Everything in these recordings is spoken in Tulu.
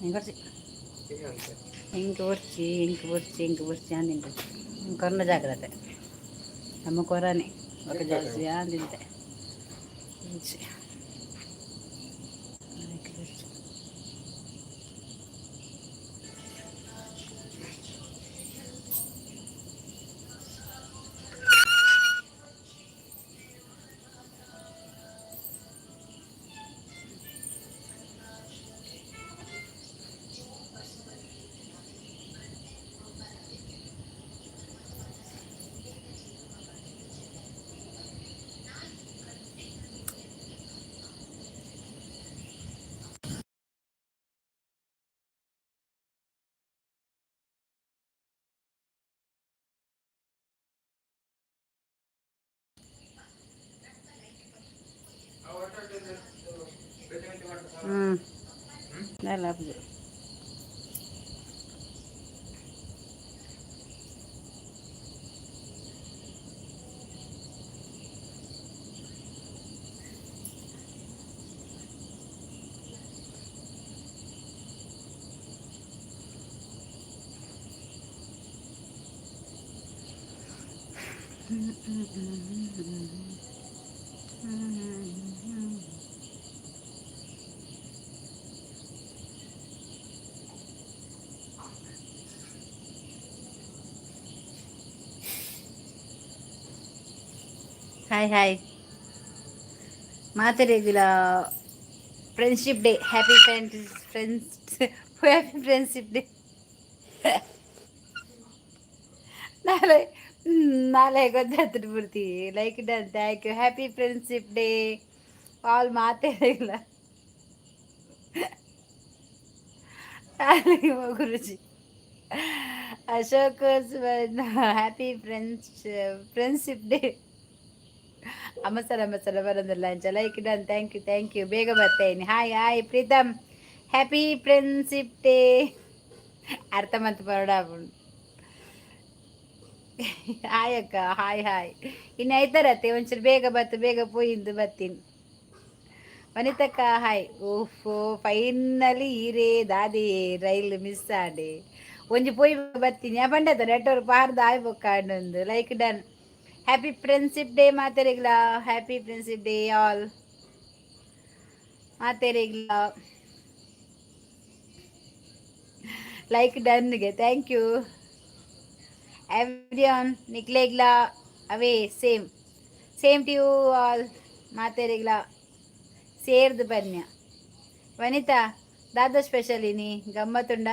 ಎಂಕೊರ್ಚಿ, ಎಂಕ್ ಬೊರ್ಚಿ, ಎಂಕ್ ಬೊರ್ಚಿ, ಎಂಕ್ ಬೊರ್ಚಿ ಅಂದಿಂತೆ. ಕೊರ್ನ ಜಾಗ್ರತೆ, ನಮ್ಮ ಕೊರಾನೆ ఒక ಜಾಸ್ತಿ ಅಂದಿಂತೆ. ಇಂಚಿ. ಎಂಕ್ ಬೊರ್ಚಿ. ಹ್ಞೂ, ದಾಲ ಆಪುಜಿ. ಹಾಯ್ ಹಾಯ್ ಮಾತೆರೆಗ್ಲ friendship day, happy friends friends happy friendship day. ನಾಳೆ ನಾಳೆ ಗೊತ್ತಾಯ್ತು ಪೂರ್ತಿ. Like done, thank you. Happy friendship day all ಮಾತೆರೆಗ್ಲ. Guruji Ashok, happy friendship day. ಅಮಸರ ಅಮಸರ ಬರೋದಿಲ್ಲ ಅಂಚ. Like done, thank you, thank you. ಬೇಗ ಬರ್ತೇನೆ. Hi hi Preetham, happy friendship day. ಅರ್ಥ ಮಂತ್ ಬರೋಡ. ಹಾಯ್ ಅಕ್ಕ, ಹಾಯ್ ಹಾಯ್. ಇನ್ನು ಐತಾರತ್ತೆ, ಒಂಚೂರು ಬೇಗ ಬತ್ತು, ಬೇಗ ಪೋಯಿಂದು ಬತ್ತೀನಿ. ವನಿತಕ್ಕ ಹಾಯ್. ಓಫೋ, ಫೈನಲಿ ಈರೇ ದಾದಿ ರೈಲ್ ಮಿಸ್ ಆಂಡೆ. ಒಂಜಿ ಪೋಯಿ ಬತ್ತೀನಿ. ಆ ಪಂಡತ ನೆಟ್ವರ್ಕ್ ಪಾರ್ದು ಆಯ್ ಬೊಕ್ಕ. Like done. Happy friendship day ಮಾತೆರೆಗ್ಲ. Happy friendship day all ಮಾತೆರೆಗ್ಲ. Like ಡನ್ಗೆ, thank you every one. ನಿಕ್ಲೆಗ್ಲ away same same to you all. ಮಾತೆರೆಗ್ಲ ಸೇರ್ದು ಬನ್ಯ. ವನಿತಾ, ದಾದ ಸ್ಪೆಷಲ್ ಇನಿ? ಗಮ್ಮತ್ತುಂಡ?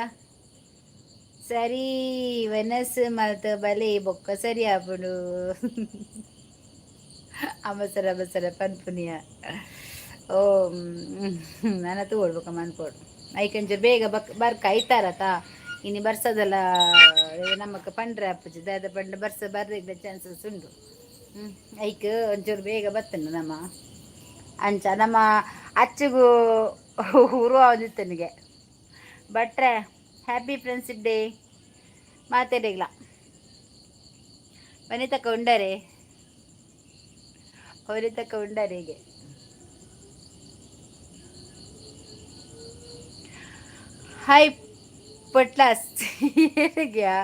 ಸರಿ ವೆನಸ್ ಮಲ್ತ್ ಬಲೆ ಬೊಕ್ಕ ಸರಿ ಆಪುಂಡು. ಅಮಸರ ಅಮಸರ ಪನ್ಪುನಿಯ. ಓ, ನನ್ನ ತೂವೊಡು ಬೊಕ್ಕ ಮನ್ಪೊಡು. ಐಕೊಂಚೂರು ಬೇಗ ಬಕ್ ಬರ್ಕ ಐತಾರತ. ಇನಿ ಬರ್ಸದಲ್ಲ, ನಮಕ್ ಪಂಡ್ರೆ ಆಪುಜಿ. ದಾದ ಪಂಡ ಬರ್ಸ ಬರ್ರೆ ಚಾನ್ಸಸ್ ಉಂಡು. ಹ್ಞೂ, ಐಕ್ ಒಂಚೂರು ಬೇಗ ಬತ್ತುಂಡು ನಮ್ಮ. ಅಂಚ ನಮ್ಮ ಅಚ್ಚುಗು ಹುರು ಆವೊಂದಿತ್ತನಿಗೆ. ಭಟ್ರೆ, ಹ್ಯಾಪಿ ಫ್ರೆಂಡ್ಶಿಪ್ ಡೇ ಮಾತೆರೆಗ್ಲ. ವನಿತಕ್ಕ ಉಂಡರೆ? ವನಿತಕ್ಕ ಉಂಡರೆಗೆ. ಹಾಯ್ ಪೊಟ್ಲಾಸ್ ಏರಿಗ್ಯಾ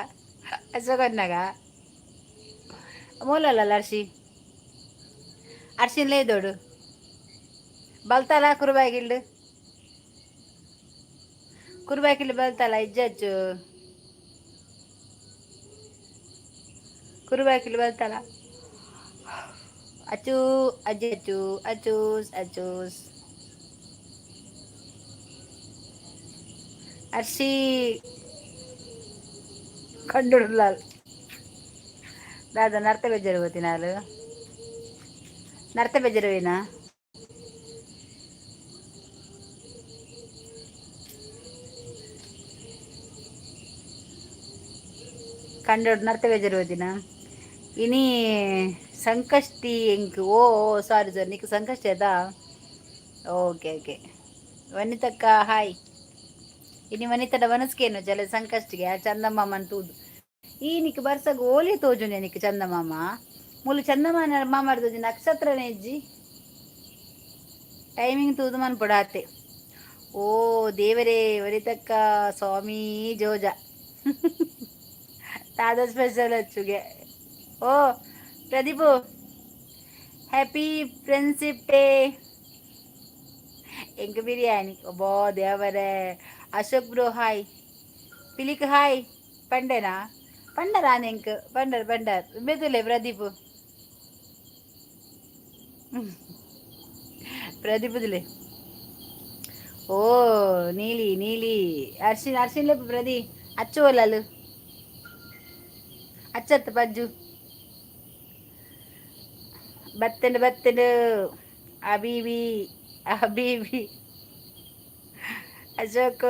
ಅಶೋಕನ್ನಾಗ ಮೂಲಲ್ಲ. ಅರ್ಶಿ ಅರ್ಶಿನ್ ಲೇದೋಡು ಬಲ್ತಲ ಕುರುಬಾಗಿಲ್ಡು ಕುರುಬಾಕಿಲ್ ಬಲ್ತಲ ಇಜ್ಜಚ್ಚು ಕುರುಬಾಕಿಲ್ ಬಲ್ತಲ. ಅಚ್ಚು ಅಜ್ಜಿ ಅಚ್ಚು ಅಚ್ಚೂಸ್ ಅಚ್ಚೂಸ್ ಅರ್ಶಿ ಕಂಡುಡ್ಲಾಲ್. ದಾದ ನರ್ತ ಬೆಜ್ಜರು ಗೊತ್ತಿನಾಲು ನರ್ತ ಬೆಜ್ಜರುವಿನ. ಕಂಡೋಡು ನರ್ತ ಬೇಜಾರು ದಿನ. ಇನಿ ಸಂಕಷ್ಟಿ ಎಂಕ್. ಓ ಸಾರಿ ಸರ್, ನಿಕ್ ಸಂಕಷ್ಟಿ ಅದಾ? Okay okay. ವನಿತಕ್ಕ ಹಾಯ್. ಇನಿ ವನಿತಡ ವನಸ್ಕೇನು ಜಲ ಸಂಕಷ್ಟಿಗೆ ಆ ಚಂದಮಾಮನ್ ತೂದು. ಈ ನಿಕ್ ಬರ್ಸಗ ಓಲಿ ತೋಜುನೆ ನಿಕ್ ಚಂದಮಾಮ. ಮೂಲು ಚಂದಮಾನ ಮಾಮಾರ್ದೊಂಜಿ ನಕ್ಷತ್ರನೇ ಇಜ್ಜಿ. ಟೈಮಿಂಗ್ ತೂದು ಮನ್ಪೊಡು ಆತೆ. ಓ ದೇವರೇ, ವನಿತಕ್ಕ ಸ್ವಾಮಿ ಜೋಜ ತಾದ ಸ್ಪೆಷಲ್ ಅಚ್ಚುಗೆ. ಓ ಪ್ರದೀಪು, ಹ್ಯಾಪಿ ಫ್ರೆಂಡ್ಶಿಪ್ ಡೇ. ಎಂಕ್ ಬಿರಿಯಾನಿ. ಒಬ್ಬೋ ದೇವರೇ. Ashok bro hi. ಪಿಲಿಕ್ ಹಾಯ್ ಪಂಡೆನಾ? ಪಂಡರಾನ್ ಎಂಕ್ ಪಂಡರ್ ಪಂಡರ್ ಬೆದುಲೆ. ಪ್ರದೀಪ್, ಪ್ರದೀಪುದಿಲೆ. ಓ ನೀಲಿ ನೀಲಿ ಅರ್ಶಿನ್, ಅರ್ಶಿನ್ ಲೆಪ್ಪು. ಪ್ರದಿ ಅಚ್ಚು ಒಲ್ಲಲು ಅಚ್ಚತ್ತು ಪಜ್ಜು ಬತ್ತಂಡು ಬತ್ತಂಡು. ಅಬೀಬಿ ಅಬೀಬಿ. ಅಶೋಕ್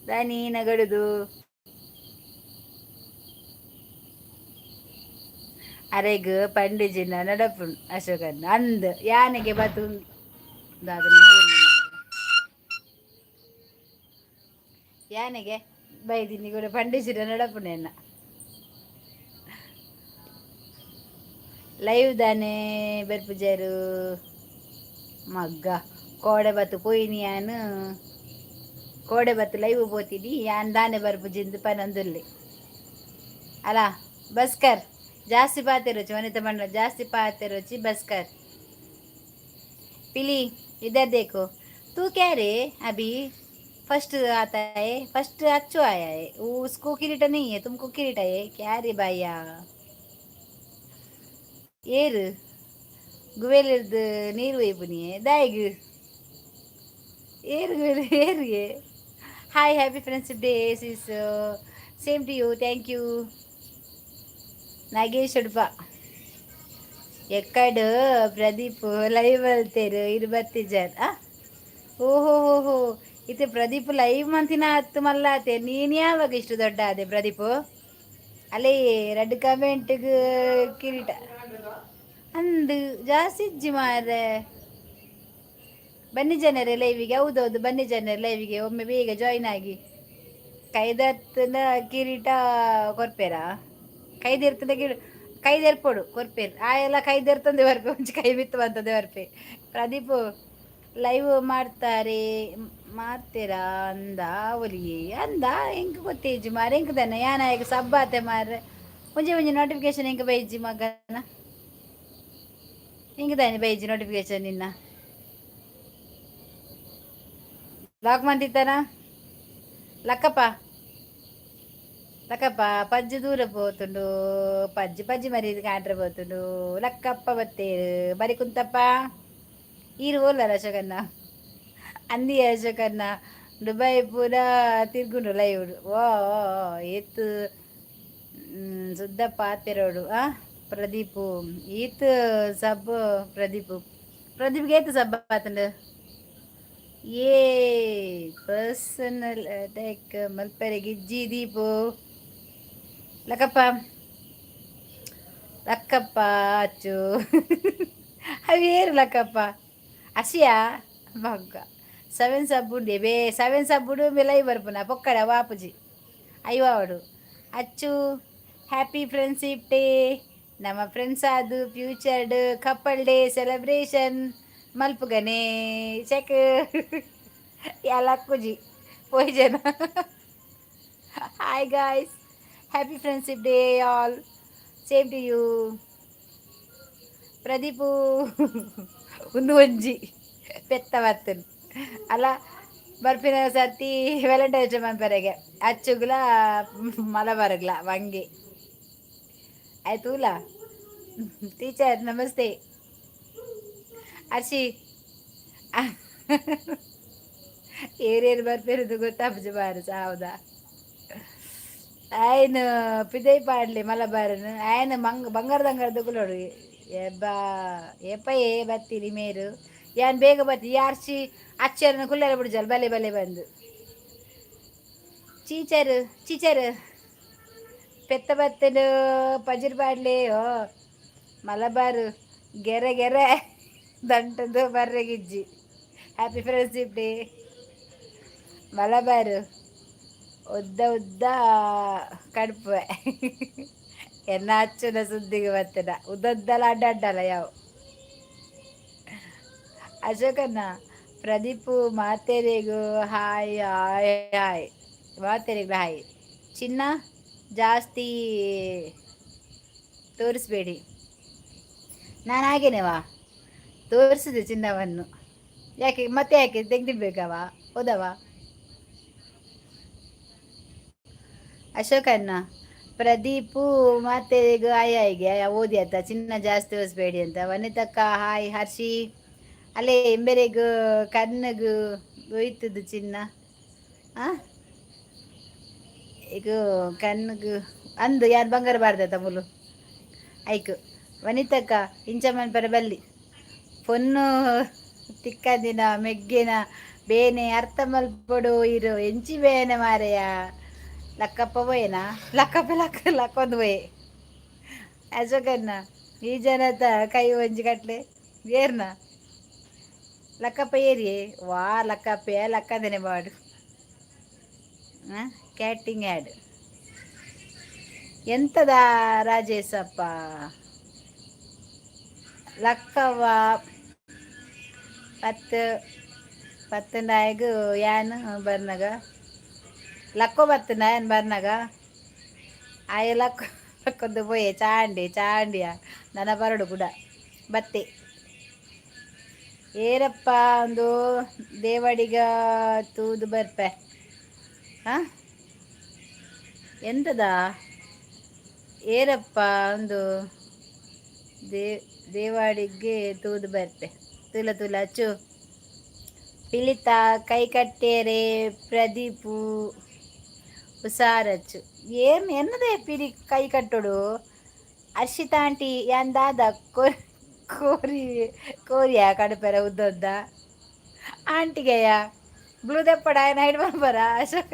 ದಾನಿ ನಗಡುದು ಅರೆಗ್ ಪಂಡಿಜಿನ ನಡಪುಂಡು ಅಶೋಕನ್ ಅಂದ್ ಯಾನೆಗೆ ಬತು ದಾದ ಯಾನೆಗೆ ಬೈದಿನಿ ಕೂಡ ಪಂಡಿಜಿನ ನಡಪುಂಡು ಎನ್ನ. ಲೈವ್ ದಾನೆ ಬರ್ಪುಜಾರು ಮಗ್ಗ? ಕೋಡೆ ಬತ್ತು ಪೋಯಿನಿ ಯಾನ್. ಕೋಡೆ ಬತ್ತು ಲೈವ್ ಪೋತೀನಿ ಯಾನ್. ದಾನೆ ಬರ್ಪುಜಿಂದು ಪನೊಂದುಲ್ಲೆ ಅಲ್ಲ. ಬಸ್ಕರ್ ಜಾಸ್ತಿ ಪಾತೆರೊಚ್ಚಿ. ವನಿತಾ ಮಂಡಲ ಜಾಸ್ತಿ ಪಾತೆರೊಚ್ಚಿ. ಬಸ್ಕರ್ पिली, इधर देखो. तू क्या रे, अभी फर्स्ट आता है? फर्स्ट अच्छो आया है वो, उसको किरीटा नहीं है. तुमको किरीटा है क्या रे भैया? ಏರು ಗುವೆಲಿರ್ದು ನೀರು ಒಯ್ಪುನಿ ದಾಯಿಗ್ ಏರು ಗುವೆಲ್ ಏರಿಗೆ. Hi, happy friendship day sis. Same to you, thank you. Nagesh Udupa ಎಕ್ಕಡು. ಪ್ರದೀಪ್ ಲೈವ್ ಅಲ್ತೇರು ಇರು ಬತ್ತಿಜಾರ್. ಆ ಓಹೋ ಹೋ ಹೋ, ಇತ್ತೆ ಪ್ರದೀಪ್ ಲೈವ್ ಮಂತಿನ ಹತ್ತು ಮಲ್ಲಾತೆ. ನೀನು ಯಾವಾಗ ಇಷ್ಟು ದೊಡ್ಡ ಅದೇ ಪ್ರದೀಪ್? ಅಲ್ಲೇ ರಡ್ಡ್ ಕಮೆಂಟ್ಗ್ ಕಿರೀಟ ಅಂದು ಜಾಸ್ತಿ ಇಜ್ಜಿ ಮಾರ್ರೆ. ಬನ್ನಿ ಜನರೇ ಲೈವಿಗೆ. ಹೌದೌದು, ಬನ್ನಿ ಜನರೇ ಲೈವಿಗೆ. ಒಮ್ಮೆ ಬೇಗ ಜಾಯಿನ್ ಆಗಿ. ಕೈದರ್ತನ ಕಿರೀಟ ಕೊರ್ಪೇರಾ? ಕೈದೆರ್ತನ ಕಿರಿ ಕೈದೆರ್ಪೊಡು ಕೊರ್ಪೇರು. ಆ ಎಲ್ಲ ಕೈದೆರ್ತಂದೆ ಬರ್ಪೆ, ಒಂಚಿ ಕೈ ಬಿತ್ತು ಬಂತದೆ ಬರ್ಪೆ. ಪ್ರದೀಪ್ ಲೈವ್ ಮಾಡ್ತಾರೆ ಮಾಡ್ತೀರಾ ಅಂದ ಒಲಿಯೇ ಅಂದ. ಎಂಕ್ ಗೊತ್ತೇಜಿ ಮಾರೆ. ಎಂಕ್ ದಾನೆ ಯಾನಾಯಗ ಸಬ್ಬಾತೆ ಮಾರ್ರೆ. ಒಂಜಿ ಒಂಜಿ ನೋಟಿಫಿಕೇಶನ್ ಎಂಕ್ ಬೈಜಿ ಮಗನ. ಎಂಕ್ ದಾನೆ ಬೈಜಿ ನೋಟಿಫಿಕೇಶನ್? ನಿನ್ನ ಲಾಕ್ ಮಂತಿತ್ತಾನ. ಲಕ್ಕಪ್ಪ ಲಕ್ಕಪ್ಪ ಪಜ್ಜು ದೂರ ಪೋತುಂಡು. ಪಜ್ಜು ಪಜ್ಜಿ ಮರಿ ಕಾಂಟ್ರೆ ಪೋತುಂಡು. ಲಕ್ಕಪ್ಪ ಬತ್ತೇರು ಬರಿ ಕುಂತಪ್ಪ. ಈರು ಓಲಾರ ಅಶೋಕಣ್ಣ ಅಂದಿ. ಅಶೋಕಣ್ಣ ದುಬೈ ಪೂರ ತಿರ್ಗುಂಡು ಲೈವ್. ಓ ಏತ್ ಸುದ್ದ ಪಾತೆರೋಡು. ಆ ಪ್ರದೀಪು ಈತ್ ಸಬ್. ಪ್ರದೀಪ್, ಪ್ರದೀಪ್ಗೆ ಏತ್ ಸಬ್ ಆತಂಡು? ಏ ಪರ್ಸನಲ್ ಅಟ್ಯಾಕ್ ಮಲ್ಪೆರೆಗ್ ಇಜ್ಜಿ ದೀಪು. ಲಕ್ಕಪ್ಪ ಲಕ್ಕಪ್ಪ ಅಚ್ಚು ಅವೇರು ಲಕ್ಕಪ್ಪ ಅಸಿಯಾ ಮಗ್ಗ. ಸೆವೆನ್ ಸಬ್ ಉಂಡೆ ಬೇ. ಸೆವೆನ್ ಸಬ್ಬುಡು ಮಿಲೈ ಬರ್ಪುನ ಪೊಕ್ಕಡ ವಾಪುಜಿ ಅಯ್ಯವಾಡು. ಅಚ್ಚು ಹ್ಯಾಪಿ ಫ್ರೆಂಡ್ಶಿಪ್ ಡೇ. ನಮ್ಮ ಫ್ರೆಂಡ್ಸ್ ಅದು ಫ್ಯೂಚರ್ಡ್ ಕಪಲ್ ಡೇ ಸೆಲೆಬ್ರೇಷನ್ ಮಲ್ಪುಗನೆ ಚೆಕ್ ಯಾಲಕ್ಕುಜಿ ಪೋಯ್ಜನ. Hi guys, happy friendship day all. Same to you Pradeep. ಒಂದು ಒಂಜಿ ಪೆತ್ತ ಬರ್ತೇನೆ ಅಲ್ಲ. ಬರ್ಪಿನ ಸರ್ತಿ ವ್ಯಾಲೆಂಟೈನ್ಸ್ ಡೇ ಮನ್ಪರೆಗೆ ಅಚ್ಚುಗ್ಲ ಮಲಬಾರಗ್ಲ ವಂಗೆ ಆಯ್ತೂಲ. ಟೀಚರ್ ನಮಸ್ತೆ. ಅರ್ಶಿ ಏರೇರು ಬರ್ಪಿರೋದು ಗೊತ್ತಾಪುಜಿ ಬಾರು ಹೌದಾ? ಆಯ್ನ ಪಿದೈ ಪಾಡ್ಲಿ ಮಲಬಾರನು. ಆಯ್ನ ಮಂಗ್ ಬಂಗಾರದಂಗಾರ ದುಗುಲೋಡು. ಎಬ್ಬಾ ಏಪ ಏ ಬತ್ತೀರಿ ಮೇರು. ಯಾನ್ ಬೇಗ ಬತ್ತಿ ಯಾರ್ಚಿ ಅಚ್ಚರನ ಕುಲ್ಲೆರ ಬಿಡ್ಜಲ್ ಬಲೆ ಬಲೆ ಬಂದು. ಚೀಚರು ಚೀಚರು ಪೆತ್ತ ಬತ್ತನು ಪಜಿರ್ ಪಾಡ್ಲಿ. ಓ ಮಲಬಾರು ಗೆರೆ ಗೆರೆ ದಂಟದು ಬರ್ರೆಗಿಜ್ಜಿ. Happy friendship day. Malabar ಉದ್ದ ಉದ್ದ ಕಡ್ಪುವೆ. ಎನ್ನ ಅಚ್ಚುನ ಸುದ್ದಿಗೆ ಬರ್ತದ ಉದ್ದದ್ದಲ್ಲ ಅಡ್ಡ ಅಡ್ಡಲ್ಲ ಯಾವ. ಅಶೋಕಣ್ಣ ಪ್ರದೀಪ್, ಮಾತೆರೆಗು ಹಾಯ್ ಹಾಯ್ ಹಾಯ್. ಮಾತೆರೆಗೂ ಹಾಯ್. ಚಿನ್ನ ಜಾಸ್ತಿ ತೋರಿಸ್ಬೇಡಿ. ನಾನು ಹಾಗೇನೆವಾ ತೋರಿಸಿದೆ ಚಿನ್ನವನ್ನು. ಯಾಕೆ ಮತ್ತೆ ಯಾಕೆ ತೆಗ್ದಿಡ್ಬೇಕವ? ಹೋದವ ಅಶೋಕಣ್ಣ. ಪ್ರದೀಪು, ಮಾತೆರೆಗೂ ಹಾಯ್. ಹಾಯ್ಗೆ ಓದಿ ಆತ, ಚಿನ್ನ ಜಾಸ್ತಿ ತೋರಿಸ್ಬೇಡಿ ಅಂತ. ವನಿತಕ್ಕ ಹಾಯ್. ಹರ್ಷಿ ಅಲ್ಲೇ ಎಂಬೆರೆಗು ಕಣ್ಣಗು ಹೋಯ್ತದ್ದು ಚಿನ್ನ. ಆ ಈಗ ಕಣ್ಣುಗು ಅಂದು ಯಾರು ಬಂಗಾರ ಬಾರ್ದ ತಮ್ಮಲು ಐಕು. ವನಿತಕ್ಕ, ಇಂಚಮನ್ ಪರ ಬಲ್ಲಿ ಪೊನ್ನು ತಿಕ್ಕದಿನ ಮೆಗ್ಗೆನ ಬೇನೆ ಅರ್ಥ ಮಲ್ಪೊಡು. ಇರು ಎಂಚಿ ಬೇನೆ ಮಾರೆಯ. ಲಕ್ಕಪ್ಪ ಪೋಯೆನಾ? ಲಕ್ಕಪ್ಪ ಲಕ್ಕ ಲಕ್ಕೊಂದು ಪೋಯೆ. ಅಶೋಕಣ್ಣ, ಈ ಜನತ ಕೈ ಒಂಜಿ ಕಟ್ಲೆ ಏರ್ನ ಲಕ್ಕಪ್ಪ ಏರಿಯೇ ವಾ ಲಕ್ಕಪ್ಪ ಲಕ್ಕಂದನೆ ಬಾಡು. ಕ್ಯಾಟಿಂಗ್ ಆ್ಯಡ್ ಎಂತದ ರಾಜೇಶಪ್ಪ? ಲಕ್ಕವ್ವ ಪತ್ತು ಪತ್ತನಾಯಗು ಯಾನ್ ಬರ್ನಗ ಲಕ್ಕೋ ಬತ್ತನ ಯಾನ್ ಬರ್ನಗ ಆಯ ಲಕ್ಕ ಲಕ್ಕೊಂದು ಪೋಯೆ. ಚಾಂಡಿ ಚಾಂಡಿಯ ನನ್ನ ಬರಡು ಕೂಡ ಬತ್ತೆ. ಏರಪ್ಪ ಒಂದು ದೇವಡಿಗ ತೂದು ಬರ್ಪೆ. ಹಾಂ, ಎಂತದ ಏರಪ್ಪ ಒಂದು ದೇವಾಡಿಗೆ ತೂದು ಬರ್ಪೆ. ತುಲ ತುಲ ಅಚ್ಚು ಪಿಲಿತ ಕೈ ಕಟ್ಟೇರೆ. ಪ್ರದೀಪು ಹುಷಾರಚ್ಚು. ಏನು ಎನ್ನದೇ ಪಿರಿ ಕೈ ಕಟ್ಟೋಡು? ಹರ್ಷಿತಾ ಆಂಟಿ, ಯಾನ್ ದಾದ ಕೋರಿ ಕೋರಿಯ ಕಡುಪೆರ ಉದ್ದೊದ್ದ ಆಂಟಿಗೆಯ ಬ್ಲೂ ದೆಪ್ಪಡ ನೈಟ್ ಬರ್ಬರ. ಅಶೋಕ್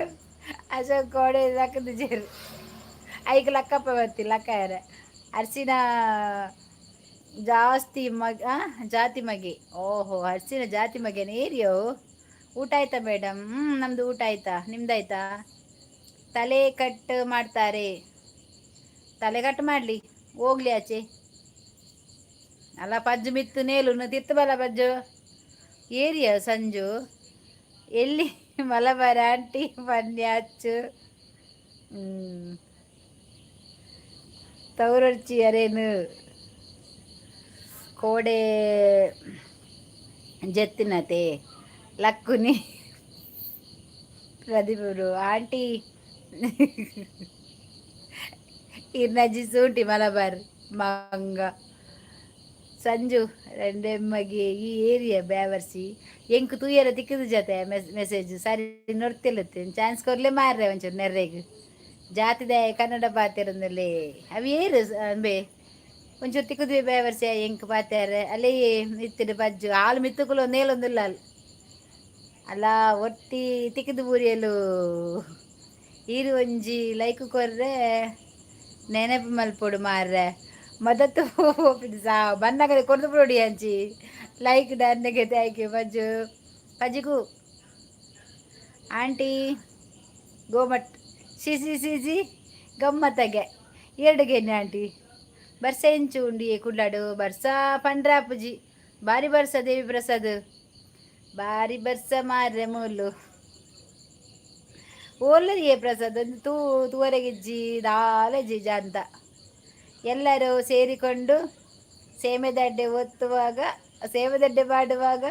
ಅಶೋಕ್ ಕೋಡೆ ಲಕ್ಕದ ಜೇರು ಐಕ್ ಲಕ್ಕಪ್ಪ ಬರ್ತಿ ಲಕ್ಕಾಯರ. ಅರ್ಶಿನ ಜಾಸ್ತಿ ಮಗ ಜಾತಿ ಮಗೆ. ಓಹೋ, ಅರ್ಶಿನ ಜಾತಿ ಮಗೇನ ಏರಿಯೋ. ಊಟ ಆಯ್ತಾ ಮೇಡಮ್? ಹ್ಞೂ, ನಮ್ಮದು ಊಟ ಆಯ್ತಾ? ನಿಮ್ದಾಯ್ತಾ? ತಲೆ ಕಟ್ ಮಾಡ್ತಾರೆ. ತಲೆ ಕಟ್ ಮಾಡಲಿ, ಹೋಗ್ಲಿ ಆಚೆ. ಅಲ್ಲ ಪಜ್ಜು ಮಿತ್ತು ನೇಲು ತಿತ್ತು ಬಲ ಪಜ್ಜು ಏರಿಯ. ಸಂಜು ಎಲ್ಲಿ? ಮಲಬಾರ ಆಂಟಿ ಪನ್ಯಾಚು ತವರೊರ್ಚಿ ಅರೇನು ಕೋಡೆ ಜತ್ತಿನತೆ ಲಕ್ಕುನಿ. ಪ್ರದೀಪರು ಆಂಟಿ ಇರ್ನಜ್ಜಿ ಸೂಟಿ ಮಲಬಾರ್ ಮಂಗ. ಸಂಜು ರೆಂಡೆಮ್ಮಗೆ ಈ ಏರಿಯಾ ಬ್ಯಾವರ್ಸಿ ಎಂಕ್ ತೂಯರ ತಿಕ್ಕದು ಜೊತೆ ಮೆಸೇಜ್ ಸರಿ ನೋಡ್ತಿಲ್ಲತ್ತೆ. ಚಾನ್ಸ್ ಕೊರ್ಲೆ ಮಾರ್ರೆ ಒಂಚೂರು ನೆರ್ರೆಗ್. ಜಾತಿದ ಕನ್ನಡ ಪಾತೆರಂದಲ್ಲಿ ಅವು ಏರು ಅಂಬೆ ಒಂಚೂರು ತಿಕ್ಕುದ್ವಿ ಬ್ಯಾವರ್ಸಿ ಎಂಕ್ ಪಾತ್ಯಾರ. ಅಲ್ಲಿ ಇತ್ತಿನ ಬಜ್ಜು ಹಾಲು ಮಿತ್ತುಕುಲು ನೇಲೊಂದಿಲ್ಲ ಅಲ್ಲಿ. ಅಲ್ಲ ಒತ್ತಿ ತಿಕ್ಕದು ಬೂರಿಯಲು. ಈರು ಒಂಜಿ ಲೈಕ್ ಕೊರ್ರೆ ನೆನಪು ಮಲ್ಪೊಡು ಮಾರ್ರೆ. ಮದತ್ತು ಸಾ ಬನ್ನಗಡೆ ಕೊರ್ದು ಬಿಡೋಡಿ ಅಂಚಿ ಲೈಕ್ ಡನ್ಗೆ. Thank you ಪಜ್ಜು ಪಜ್ಜಿಗೂ ಆಂಟಿ ಗೋಮಟ್ C C C C ಗಮ್ಮತ್ತಗೆ ಎರಡು ಆಂಟಿ. ಬರ್ಸ ಎಂಚು ಉಂಡಿ ಕುಡ್ಲಾಡು? ಬರ್ಸ ಪಂಡ್ರಾಪುಜಿ, ಬಾರಿ ಬರ್ಸ. ದೇವಿ ಪ್ರಸಾದ್, ಬಾರಿ ಬರ್ಸ ಮಾರ್ರೆ ಮೂಲು. ಓಲ್ಲರಿಯೇ ಪ್ರಸಾದ್ ಒಂದು ತೂ ತೂವರೆಗಿಜ್ಜಿ ದಾಲ ಜಿಜ ಅಂತ. ಎಲ್ಲರೂ ಸೇರಿಕೊಂಡು ಸೇಮೆದಡ್ಡೆ ಒತ್ತುವಾಗ, ಸೇಮೆದಡ್ಡೆ ಮಾಡುವಾಗ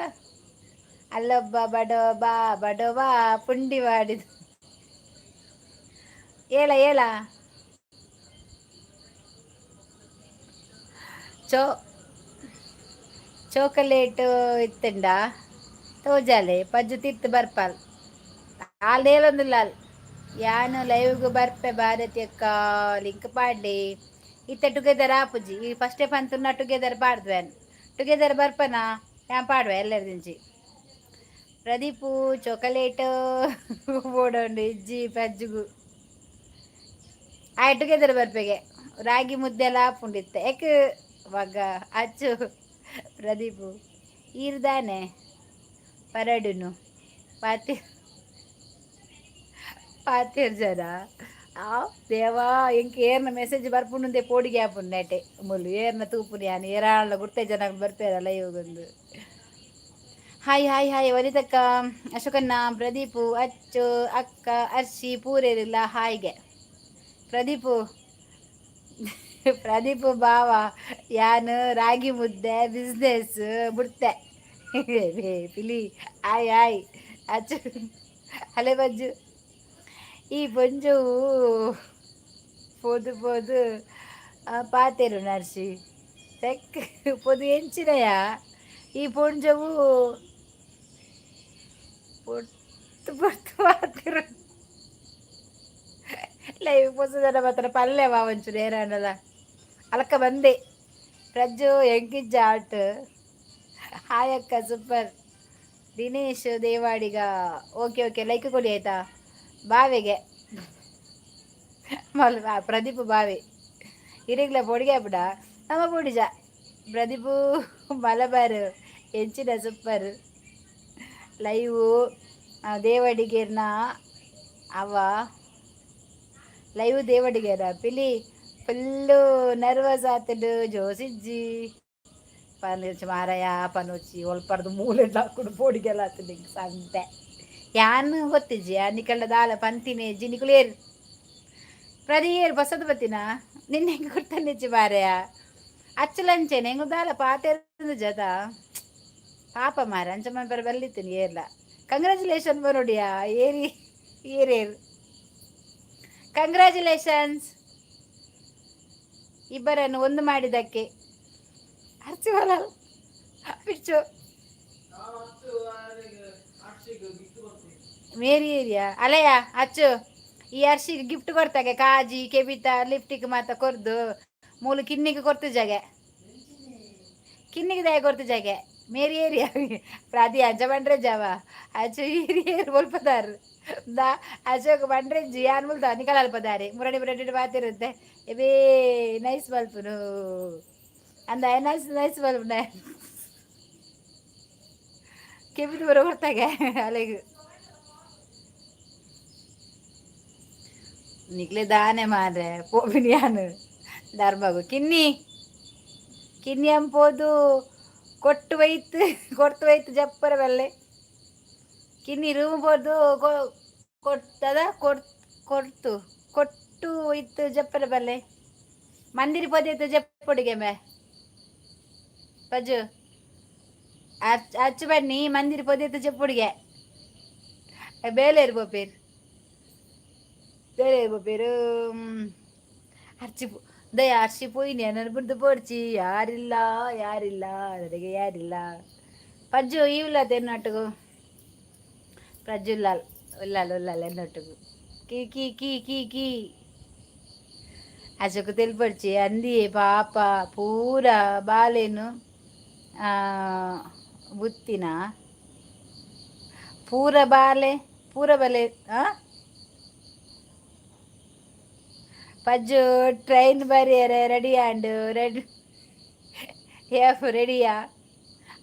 ಅಲ್ಲೊಬ್ಬ ಬಡವ ಬಾ ಬಡವ ಪುಂಡಿ ಮಾಡಿದ. ಹೇಳ ಹೇಳ. ಚೋ ಚಾಕೊಲೇಟ್ ಇತ್ತಂಡ ತೋಜಾಲೆ ಪಜ್ಜು ತಿತ್ತು ಬರ್ಪಾಲ್ ಆಲ್ ನೇಲೊಂದುಲ್ಲ. ಯಾನು ಲೈವ್ಗ್ ಬರ್ಪೆ. ಭಾರತಿ ಅಕ್ಕ, ಲಿಂಕ್ ಪಾಡ್ಲಿ. ಇತ್ತೆ ಟುಗೆದರ್ ಆಪುಜಿ. ಈ ಫಸ್ಟೇ ಪಂತುನ ಟುಗೆದರ್ ಪಾಡ್ದ್ವೇನ್. ಟುಗೆದರ್ ಬರ್ಪನಾ ಯಾನ್ ಪಾಡುವೆ ಎಲ್ಲರದಿಂಚಿ. ಪ್ರದೀಪು ಚಾಕೊಲೇಟ್ ಬೋಡೊಂಡು ಇಜ್ಜಿ ಪಜ್ಜುಗು. ಆಯ್ ಟುಗೆದರ್ ಬರ್ಪೆಗೆ ರಾಗಿ ಮುದ್ದೆ ಎಲ್ಲ ಆಪುಂಡಿತ್ತೆ ಎಕ್ ಮಗ ಅಚ್ಚು. ಪ್ರದೀಪು ಈರ್ದಾನೆ ಪರಡುನು ಪಾತಿ ಪಾತೆರ್ ಜನ. ಆ ದೇವಾ, ಎಂಕ್ ಏರ್ನ ಮೆಸೇಜ್ ಬರ್ಪುಂಡುಂದೆ ಪೋಡಿಗೆ ಆಪುಂಡು ನೆಟೆ ಮುಲ್ಲು ಏರ್ನ ತೂಪುನಿ ಯಾನ್. ಏರಾಳ ಗುರ್ತೆ ಜನ ಬರ್ಪೇರಲ್ಲ ಇವಾಗೊಂದು. ಹಾಯ್ ಹಾಯ್ ಹಾಯ್ ವನಿತಕ್ಕ, ಅಶೋಕಣ್ಣ, ಪ್ರದೀಪು, ಅಚ್ಚು ಅಕ್ಕ, ಅರ್ಶಿ ಪೂರೇರಿಲ್ಲ ಹಾಯ್ಗೆ. ಪ್ರದೀಪು, ಪ್ರದೀಪು ಬಾವ, ಯಾನು ರಾಗಿ ಮುದ್ದೆ ಬಿಸ್ನೆಸ್ ಬಿಡ್ತೆ. ಪಿಲಿ, ಹಾಯ್ ಹಾಯ್. ಅಚ್ಚು, ಹಲೆ ಬಜ್ಜು. ಈ ಪೊಂಜವು ಪೋದು ಪೋದು ಪಾತೆರು ನರ್ಸಿ ತೆಕ್ ಪೊದು ಎಂಚಿನಯ. ಈ ಪೊಂಜವು ಪೊರ್ತು ಪೊರ್ತು ಪಾತೆರು. ಲೈವ್ ಪೊಸದನ ಮಾತ್ರ ಪಲ್ಲೆ ಒಂಚೂರು ಏರಾಂಡಲ ಅಲಕ್ಕ ಬಂದೆ. ಪ್ರಜ್ಜು ಎಂಕಿಜ್ಜ ಆಟ್. ಹಾಯ್ ಅಕ್ಕ, super. Dinesh Devadiga, okay okay, like ಕೊಡಿ ಆಯ್ತಾ. ಬಾವೆಗೆ ಮಲ್ ಪ್ರದೀಪ್ ಬಾವೆ ಇರಿಗ್ಲ ಪೊಡಿಗೆ ಬಿಡ ನಮ್ಮ ಪೊಡಿಜ. ಪ್ರದೀಪು ಮಲಬಾರ್ ಎಂಚಿನ ಸೂಪರ್ ಲೈವು. ದೇವಡಿಗೇರ್ನ ಅವ ಲೈವ್ ದೇವಡಿಗೇರ. ಪಿಲಿ ಫುಲ್ಲು ನರ್ವಸ್ ಆತಡು. ಜೋಸಿಜ್ಜಿ ಪನುಚಿ ಮಾರಾಯ, ಪನುಚಿ ಒಲ್ಪರ್ದು ಮೂಲೆ ಹಾಕೊಂಡು ಪೋಡಿಗೆಲ್ಲ ಆತದೆ ಸಂತೆ. ಯಾನ್ ಗೊತ್ತಿಜ್ಜಿ ನಿಕಲ್ಡ ದಾಲ ಪಂತಿನೇ ಇಜ್ಜಿ. ನಿಕುಲು ಏರು ಪ್ರದಿ ಏರು ಬಸದು ಬತ್ತಿನ ನಿನ್ನೆ ಹೆಂಗೆ ಕೊಡ್ತಾನೆ ಮಾರಾಯ. ಅಚ್ಚಲಂಚೆನೆ ಹೆಂಗು ದಾಲ ಪಾತೆರ ಜತ ಪಾಪ ಮಾರ ಅಂಚ ಮನ್ಪರ ಬಲ್ಲಿತ್ತೀನಿ ಏರ್ಲ. ಕಂಗ್ರ್ಯಾಚುಲೇಷನ್ ಬರೋಡಿಯಾ. ಏರಿ ಏರೇರು, ಕಂಗ್ರ್ಯಾಚುಲೇಷನ್ಸ್ ಇಬ್ಬರನ್ನು ಒಂದು ಮಾಡಿದ್ದಕ್ಕೆ. ಅರ್ಚಿ ಬಿಚ್ಚು. ಮೇರಿ ಏರಿಯಾ ಅಲೆಯ ಅಚ್ಚು, ಈ ಅರ್ಶಿಗೆ ಗಿಫ್ಟ್ ಕೊಡ್ತಾಗೆ. ಕಾಜಿ ಕೆಬಿತ ಲಿಫ್ಟಿಗೆ ಮಾತ ಕೊರ್ದು ಮೂಲು ಕಿನ್ನಿಗೆ ಕೊರ್ತು ಜಾಗೆ, ಕಿನ್ನಿಗೆ ದಾಯ ಕೊರ್ತು ಜಾಗೆ. ಮೇರಿ ಏರಿಯಾ ಪ್ರಾದಿ ಅಂಚ ಬಂಡ್ರೆ ಜಾವ. ಅಚ್ಚು ಹಿರಿಯರು ಒಲ್ಪದಾರು ದಾ ಅಶೋಕ್ ಬಂಡ್ರೆ ಜಿಯಾನ್ ಮುಲ್ದ ನಿಕಲ ಅಲ್ಪದಾರೆ ಮುರಡಿ ಮುರಡಿ ಬಾತಿರುತ್ತೆ. ಎಬೇ ನೈಸ್ ಬಲ್ಪುನು ಅಂದ ನೈಸ್ ನೈಸ್ ಬಲ್ಪುನ ಕೆಬಿದು ಬರೋ ಕೊಡ್ತಾಗೆ ಅಲೆಗು. ನಿಕ್ಲೆ ದಾನೆ ಮಾರ್ರೆ ಪೋಪಿನಿ ಯಾನು ಧರ್ಮಗು. ಕಿನ್ನಿ ಕಿನ್ನಿ ಅಂಪೋದು ಕೊಟ್ಟು ಒಯ್ತು ಕೊಡ್ತು ಒಯ್ತು ಜಪ್ಪರ ಬಲ್ಲೆ. ಕಿನ್ನಿ ರೂಮ್ ಪೋದು ಕೊಡ್ತದ ಕೊಡ್ತು ಕೊಟ್ಟು ಒಯ್ತು ಜಪ್ಪರ ಬಲ್ಲೆ. ಮಂದಿರ ಪೋದಿತ್ತು ಜಪ್ಪುಡಿಗೆ ಮೇ ಪಜ್ಜು ಅಚ್ಚು ಬನ್ನಿ ಮಂದಿರ ಪೋದಿತ್ತು ಜಪ್ಪುಡಿಗೆ. ಬೇಲೇರು ಬೋಪೇರು ಬೇಲೇರು ಬೋಪೇರು. ಅರ್ಚಿ ದಯ ಅರ್ಶಿ ಪೋಯಿನಿ ನನ್ನ ಬುಡ್ದು ಪೋಡ್ಚಿ. ಯಾರಿಲ್ಲ ಯಾರಿಲ್ಲ ನನಗೆ ಯಾರಿಲ್ಲ. ಪಜ್ಜು ಇವ್ಲ ಎನ್ನೊಟ್ಟಿಗು ಪ್ರಜ್ಜುಲ್ಲಾಲ್ ಉಲ್ಲಾಲ್ ಉಲ್ಲಾಲ್ ಎನ್ನೊಟ್ಟಿಗು key key key key key. Ashok ತೆಲ್ಪಡ್ಚಿ ಅಂದಿಯೇ ಪಾಪ ಪೂರ ಬಾಲೇನು ಬುತ್ತಿನ ಪೂರ ಬಾಲೆ ಪೂರ ಬಲೆ. ಪಜ್ಜು ಟ್ರೈನ್ ಬರಿಯರೆ ರೆಡಿ ಆಂಡು ರೆಡಿ ಏಫ್ ರೆಡಿಯಾ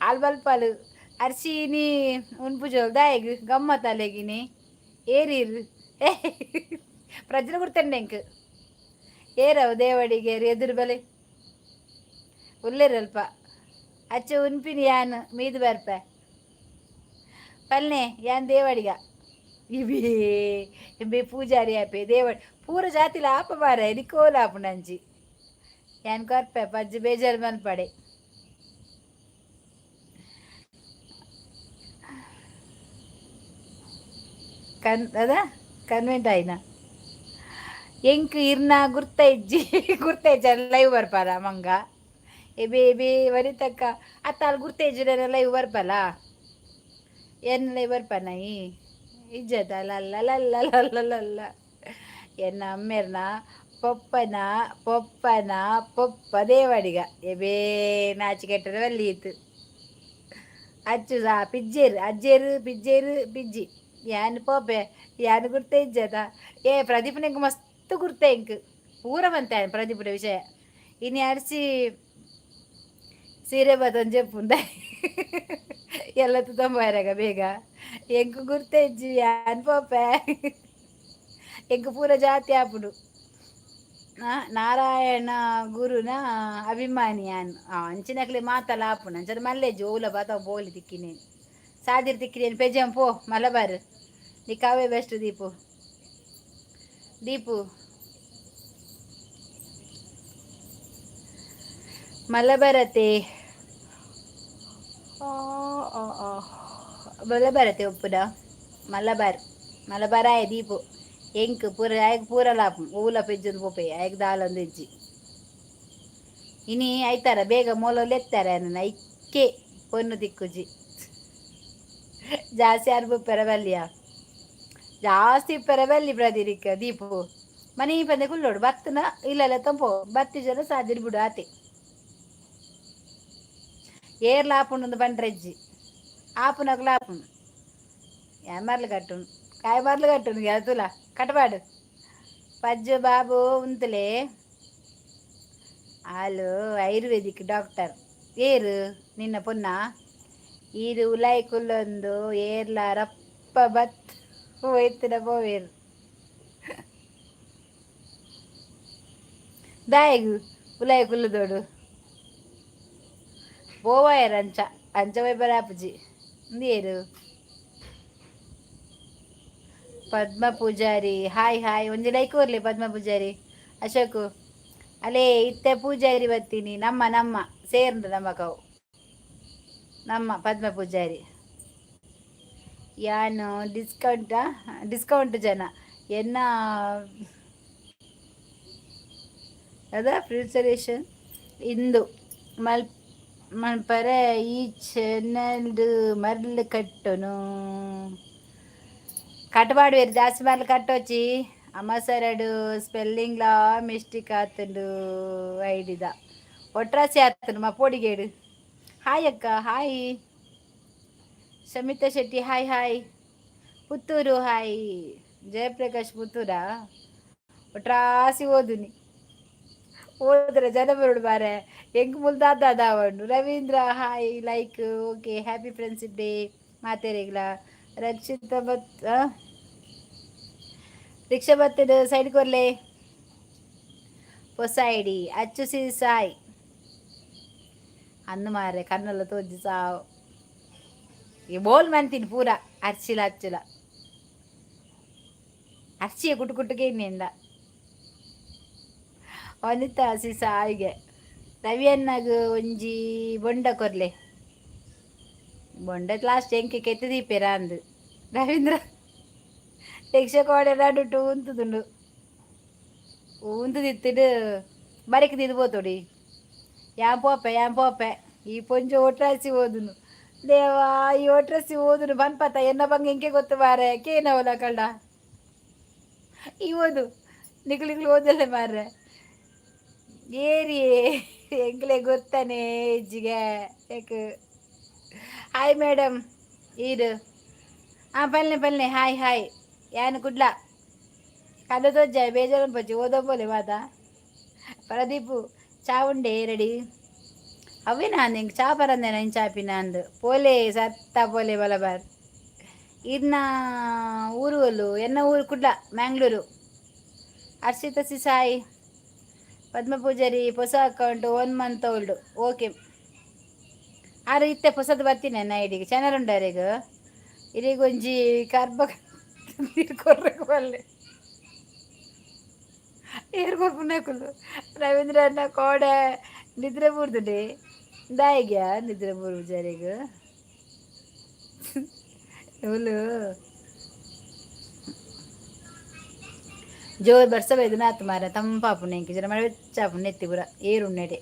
ಆಲ್ ಬಲ್ಪಾಲು ಅರ್ಶಿನಿ ಉನ್ಪುಜೋಲ್ ದಾಯಗ್ ಗಮ್ಮತ್ ಅಲೆಗಿನಿ ಏರಿರ್ ಏ ಪ್ರಜ್ನ ಕೊಡ್ತೇನೆ ಎಂಕ್ ಏರವು ದೇವಡಿಗೆ ಎದುರು ಬಲೆ ಉಲ್ಲೇರಲ್ಪ ಅಚ್ಚ ಉನ್ಪಿನಿ ಯಾನ್ ಮೀದು ಬರ್ಪೆ ಪಲ್ನೆ ಯಾನ್ ದೇವಡಿಗ ಇಬೇ ಇಂಬೆ ಪೂಜಾರಿ ಆಪೆ ದೇವಡಿ ಪೂರ ಜಾತಿಲ ಆಪ ಮಾರೆ ನಿಕೋಲ ಆಪುಂಡಂಚಿ ಯಾನ್ ಕೊರ್ಪೆ ಪಜ್ಜು ಬೇಜಾರು ಮನ್ಪಡೆ. ಕನ್ ಅದ ಕನ್ವೆಂಟ್ ಆಯ್ನ ಎಂಕ್ ಇರ್ನ ಗುರ್ತ ಇಜ್ಜಿ ಗುರ್ತ ಇಜ್ಜ ಲೈವ್ ಬರ್ಪಾರ ಮಂಗ ಎಬೆ ಎಬೆ ವನಿತಕ್ಕ ಅತ್ತ ಅಲ್ಲಿ ಗುರ್ತ ಇಜ್ಜಿ ಲೈವ್ ಬರ್ಪಲ್ಲ ಎನ್ ಲೈವ್ ಬರ್ಪಾನ ಈ ಇಜ್ಜದ ಲಲ್ಲ ಎನ್ನ ಅಮ್ಮೆರ್ನ ಪೊಪ್ಪನ ಪೊಪ್ಪನ ಪೊಪ್ಪ ದೇವಡಿಗ ಎಬೇ ನಾಚಿಕೆಟ್ಟರೆ ವಲ್ಲೀತು. ಅಚ್ಚು ಸಾ ಪಿಜ್ಜೇರು ಅಜ್ಜೇರು ಪಿಜ್ಜೇರು ಪಿಜ್ಜಿ ಯಾನ್ ಪೋಪೆ ಯಾನ್ ಗುರ್ತ ಇಜ್ಜದ. ಏ ಪ್ರದೀಪ್ನ ಎಂಕ್ ಮಸ್ತ್ ಗುರ್ತ ಎಂಕ್ ಪೂರ ಬಂತೆ ಪ್ರದೀಪ್ನ ವಿಷಯ. ಇನಿ ಅರ್ಸಿ ಸೀರೆ ಬತ್ತೊಂದು ಜೆಪ್ಪುಂದ ಎಲ್ಲ ತಗೊಂಬಾರಾಗ ಬೇಗ ಎಂಕ್ ಗುರ್ತ ಇಜ್ಜಿ ಯಾನ್ ಪೋಪೆ ಎಂಕ್ ಪೂರ ಜಾತಿ ಆಪುಂಡು. ನಾರಾಯಣ ಗುರುನ ಅಭಿಮಾನಿ ಯಾನ್. ಅಂಚಿನಕ್ಲೆ ಮಾತಲ ಆಪುಂಡು ಅಂಚನೆ ಮಲ್ಲೆಜ್ಜಿ ಓಲ ಬಾತ ಬೋಲಿ ತಿಕ್ಕಿನೇನು. ಸಾದಿರ್ ತಿಕ್ಕಿದೇನು ಪೆಜಂ ಪೋ ಮಲಬಾರ್ ನಿಕಾವೇ ಬೆಸ್ಟ್ ದೀಪು ದೀಪು ಮಲಬರತೆ ಮಲಬಾರತೆ ಒಪ್ಪುದ ಮಲಬಾರ್ ಮಲಬಾರ್ ಆಯ ದೀಪು ಎಂಕ್ ಪೂರ ಆಯಗ್ ಪೂರ ಲಾಪು ಓಲ ಪೆಜ್ಜೊಂದು ಪೋಪೆ ಆಯಗ್ ದಾಲೊಂದು ಇಜ್ಜಿ ಇನಿ ಐತಾರ ಬೇಗ ಮೊಲೊಲು ಎತ್ತಾರೆ ನನ್ನ ಐಕ್ಕೆ ಪೊನ್ನು ತಿಕ್ಕುಜಿ ಜಾಸ್ತಿ ಅರ್ಬುಪ್ಪೆರ ಬಲ್ಲಿಯ ಜಾಸ್ತಿ ಇಪ್ಪೆರ ಬಲ್ಲಿ ಪ್ರದೀರಿಕ ದೀಪು ಮನೆ ಪಂದೆ ಕುಲ್ಲೋಡು ಬತ್ತನ ಇಲ್ಲಲ್ಲ ತಂಪೋ ಬತ್ತಿ ಜನ ಸಾದಿರ್ ಬಿಡು ಆತೆ ಏರ್ಲ ಆಪುಂಡು ಬಂಡ್ರೆಜ್ಜಿ ಆಪುನಕ್ಲು ಆಪುಂಡು ಮರ್ಲು ಕಟ್ಟುನು ಕಾಯಿ ಮರ್ಲು ಕಟ್ಟುನು ತುಲ ಕಟಪಾಡು ಪಜ್ಜು ಬಾಬು ಉಂತುಲೆ ಆಲು ಆಯುರ್ವೇದಿಕ್ ಡಾಕ್ಟರ್ ಏರು ನಿನ್ನ ಪೊನ್ನ ಈರು ಉಲಾಯಿ ಕುಲ್ಲೊಂದು ಏರ್ಲ ರಪ್ಪ ಬತ್ ಹೋಯ್ತಿನ ಪೋವೇರು ದಾಯಗು ಉಲಾಯಿ ಕುಲ್ಲುದೋಡು ಪೋವಾಯರ್ ಅಂಚ ಅಂಚ ಪೋಯ್ ಬರಾಪುಜಿ ಏರು ಪದ್ಮ ಪೂಜಾರಿ ಹಾಯ್ ಹಾಯ್ ಒಂಜಿ ಲೈಕ್ ಕೊರ್ಲಿ ಪದ್ಮ ಪೂಜಾರಿ ಅಶೋಕ್ ಅಲೇ ಇತ್ತೆ ಪೂಜಾರಿ ಬತ್ತೀನಿ ನಮ್ಮ ನಮ್ಮ ಸೇರ್ಂಡು ನಮ್ಮ ಕವು ನಮ್ಮ ಪದ್ಮ ಪೂಜಾರಿ ಯಾನು ಡಿಸ್ಕೌಂಟಾ ಡಿಸ್ಕೌಂಟ್ ಜನ ಎನ್ನ ಅದ ಪ್ರಿಸರೇಷನ್ ಇಂದು ಮಲ್ ಮಲ್ಪರೆ ಈ ಚೆನ್ನಲ್ಡ್ ಮರ್ಲ್ ಕಟ್ಟುನು ಕಟ್ಟಬಾಡುವೇರು ಜಾಸ್ತಿ ಮರ್ಲು ಕಟ್ಟೊಚ್ಚಿ ಅಮಸರಡು ಸ್ಪೆಲ್ಲಿಂಗ್ಲಾ ಮಿಸ್ಟೇಕ್ ಆತುಂಡು ಐಡಿದ ಒಟ್ರಾಸಿ ಆತುಂಡು ಮಾ ಪೋಡಿಗೇಡು ಹಾಯ್ ಅಕ್ಕ hi Shamitha Shetty hi hi Puttur hi Jayaprakash ಪುತ್ತೂರಾ ಒಟ್ರಾಸಿ ಓದುನಿ ಓದ್ರೆ ಜನ ಬರುಡು ಬಾರೆ ಎಂಕ್ ಮುಲ್ದಾದ ದಾವಣ್ಣು Ravindra hi like okay happy friendship day ಮಾತೇರಿಗ್ಲ ರಕ್ಷಿತ ಬತ್ ರಿಕ್ಷಾ ಬತ್ತದ ಸೈಡ್ ಕೊರ್ಲೆ ಹೊಸ ಐಡಿ ಅಚ್ಚು ಸಿ ಸಾಯ್ ಅಂದು ಮಾರೆ ಕಣ್ಣೆಲ್ಲ ತೋಜಿ ಸಾವು ಈ ಬೋಲ್ ಮಂತೀನಿ ಪೂರ ಅರ್ಚಿಲ ಅಚ್ಚುಲ ಅರ್ಚಿಯ ಕುಟ್ಟು ಕುಟ್ಟುಗೆ ಇನ್ನಿಂದ ವನಿತಾ ಸಿ ಸಾಯಿಗೆ ರವಿಯನ್ನಾಗ ಒಂಜಿ ಬೊಂಡ ಕೊರ್ಲೆ ಬೊಂಡ ಲಾಸ್ಟ್ ಎಂಕೆ ಕೆತ್ತದೀಪೆರ ಅಂದು ರವೀಂದ್ರ ರಿಕ್ಷಾ ಕೋಡೆ ನಡುಟು ಉಂತುದುಂಡು ಉಂತುದಿತ್ತಿಡು ಬರಿಕ್ ದಿದ್ದು ಪೋತೋಡಿ ಯಾನ್ ಪೋಪೆ ಯಾನ್ ಪೋಪೆ ಈ ಪೊಂಜು ಒಟ್ರಾಸಿ ಓದುನು ದೇವಾ ಈ ಒಟ್ರಾಸಿ ಓದುನು ಬನ್ಪತ ಎನ್ನ ಬಂಗ ಎಂಕೆ ಗೊತ್ತು ಮಾರೆ ಕೇನವಲ ಕಳ್ಳ ಈ ಓದು ನಿಕ್ಲು ಓದಲ್ಲ ಮಾರ್ರೆ ಏರಿ ಎಂಕ್ಲೆ ಗೊತ್ತಾನೆ ಇಜ್ಜಿಗೆ ಯಾಕೆ ಹಾಯ್ ಮೇಡಮ್ ಈರು ಹಾಂ ಪಲ್ಲೆ ಪಲ್ಲೆ ಹಾಯ್ ಹಾಯ್ ಯಾನ್ ಕುಡ್ಲ ಕದ ತೋಜ ಬೇಜಾರು ಪಚ್ಚಿ ಓದೋ ಪೋಲೆ ಮಾತ ಪ್ರದೀಪು ಚಾ ಉಂಡೆ ರೆಡಿ ಅವೇ ನಾನು ಹಿಂಗೆ ಚಾ ಪರಂದೆ ನೈನ್ ಚಾಪಿನ ಅಂದು ಪೋಲೆ ಸತ್ತ ಪೋಲೆ ಬಲಬಾರ್ ಇರ್ನ ಊರು ಅಲ್ಲು ಎನ್ನ ಊರು ಕುಡ್ಲ ಮ್ಯಾಂಗ್ಳೂರು ಹರ್ಷಿತ ಸಿ ಸಾಯಿ ಪದ್ಮ ಪೂಜಾರಿ ಹೊಸ ಅಕೌಂಟ್ 1 ಮಂತ್ ಓಲ್ಡು ಓಕೆ ಆರು ಇತ್ತೆ ಹೊಸದು ಬರ್ತೀನಿ ನನ್ನ ಐಡಿಗೆ ಚಾನಲ್ ಉಂಡಾರಿಗ ಇರಿಗೊಂಜಿ ಕರ್ಬ ನೀರು ಕೊರ್ರಕ್ಕೆ ಬಲ್ಲೆ ಏರ್ ಕೊರ್ಪುನಕುಲು ರವೀಂದ್ರ ಅಣ್ಣ ಕೋಡೆ ನಿದ್ರೆ ಬೂರ್ದುಂಡೆ ದಾಯಿಗ್ಯಾ ನಿದ್ರೆ ಬೂರು ಪೂಜಾರಿಗ್ ಇವಳು ಜೋರು ಬರ್ಸ ಬೈದು ನಾತು ಮಾರ ತಂಪಾಪುಂಡು ಎಂಕ್ ಜರ ಮಳೆ ಬೆಚ್ಚಾಪುಂಡು ನೆತ್ತಿ ಪೂರ ಏರುಂಡು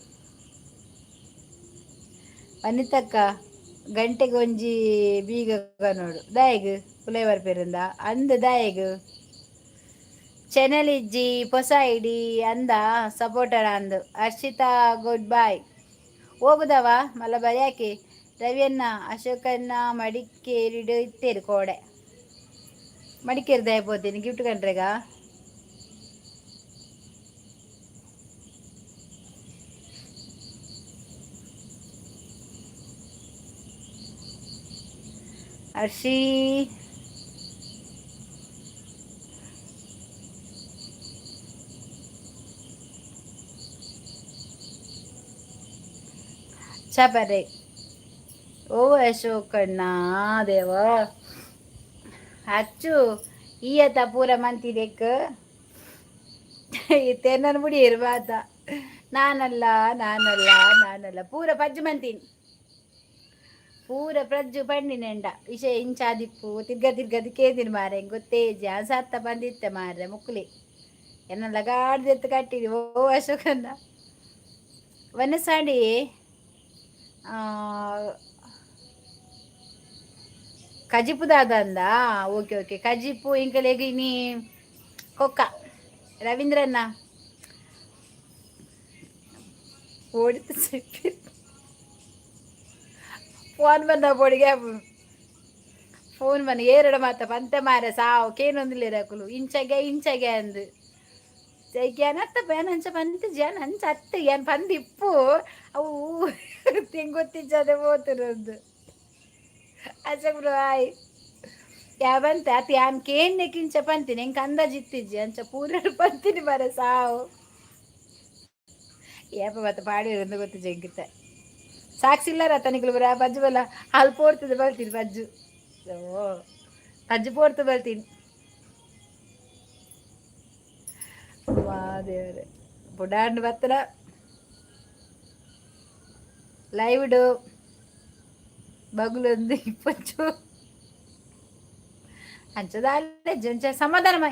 ವನಿತಕ್ಕ ಗಂಟೆಗೆ ಒಂಜಿ ಬೀಗ ನೋಡು ದಾಯಗ್ ಉಲೈ ಬರ್ಪೇರಿಂದ ಅಂದ್ ದಾಯಗ್ ಚೆನಲ್ ಇಜ್ಜಿ ಪೊಸ ಐಡಿ ಅಂದ ಸಪೋರ್ಟರ್ ಅಂದ್ ಹರ್ಷಿತಾ ಗುಡ್ ಬಾಯ್ ಹೋಗುದವ ಮಲಬಾರ್ ಯಾಕೆ ರವಿಯನ್ನ ಅಶೋಕನ್ನ ಮಡಿಕೇರಿಡು ಇತ್ತೇರು ಕೋಡೆ ಮಡಿಕೇರಿ ದಯ ಪೋತೀನಿ ಗಿಫ್ಟ್ ಕಂಡ್ರೆಗ ಹರ್ಷಿ ಚಾಪರೆ ಓ ಅಶೋಕಣ್ಣ ದೇವ ಅಚ್ಚು ಈಯತ ಪೂರ ಮಂತಿದೆಕ್ ಇತ್ತೆ ನಾನು ಮುಡಿಯರು ಬಾತ. ನಾನಲ್ಲ ನಾನಲ್ಲ ನಾನಲ್ಲ ಪೂರ ಪಜ್ಜು ಮಂತೀನಿ, ಪೂರ ಪ್ರಜ್ಜು ಪಂಡಿನೆಂಡ ವಿಷಯ ಇಂಚಾದಿಪ್ಪು ತಿರ್ಗ ತಿರ್ಗದಿ ಕೇದಿನ ಮಾರೆ ಗೊತ್ತೇಜಿ ಸತ್ತ ಬಂದಿತ್ತೆ ಮಾರ್ರೆ ಮುಕ್ಕುಲಿ ಎನ್ನಲ್ಲ ಗಾಡ್ದೆತ್ತು ಕಟ್ಟಿರಿ. ಓ ಅಶೋಕಣ್ಣ ವನಸಾಡಿ ಕಜಿಪು ದಾದಂದ. ಓಕೆ ಓಕೆ, ಕಜಿಪು ಇಂಕಲೆಗ್ ಇನಿ ಕೊಕ್ಕ ರವೀಂದ್ರಣ್ಣ ಓಡಿತು. ಫೋನ್ ಬಂದ ಬೋಡಿಗೆ ಫೋನ್ ಬಂದು ಏರಡ ಮಾತ ಪಂತೆ ಮಾರೆ ಸಾವು ಕೇನೊಂದಿಲ್ಲೇರಕುಲು ಇಂಚಗೆ ಇಂಚಗೆ ಅಂದು ಅತ್ತ ಬೇನ ಅಂಚ ಪಂತ ಜನ ಅಂಚ ಅತ್ತ ಏನ್ ಪಂದ್ ಇಪ್ಪು ಅವು ತಿಂಗೊತ್ತಿಜ್ಜದೆ ಪೋತಿರೊಂದು. ಅಚಕ್ ಆಯ್ ಯಾವಂತ ಅತ್ ಯಾನ್ ಕೇನ್ನೆ ಕಿಂಚ ಪಂತೀನಿ, ಎಂಕ್ ಅಂದಾಜ್ ಇತ್ತಿಜ್ಜಿ ಅಂಚ ಪೂರ ಪಂತೀನಿ ಬರ ಸಾವು ಏಪ ಬತ್ತ ಪಾಡಿರಂದು ಗೊತ್ತಿಜ್ಜಿ ಎಂಕಿತ್ತ ಸಾಕ್ಷಿಲ್ಲಾರ ತನಿಕುಲು ಬರ ಬಜ್ಜು ಬಲ್ಲ ಅಲ್ಲಿ ಪೋರ್ತದೆ ಬಲ್ತೀನಿ ಬಜ್ಜು. ಓ ಬಜ್ಜು ಪೋರ್ತು ಬಲ್ತೀನಿ. ವಾ ದೇವರೇ, ಬುಡಾಂಡ್ ಬತ್ತನ ಲೈವ್ಡ್ ಬಗುಲೊಂದು ಇಪ್ಪಚ್ಚು ಅಂಚದಾಲೆ ಅಂಚ ಸಮಾಧಾನ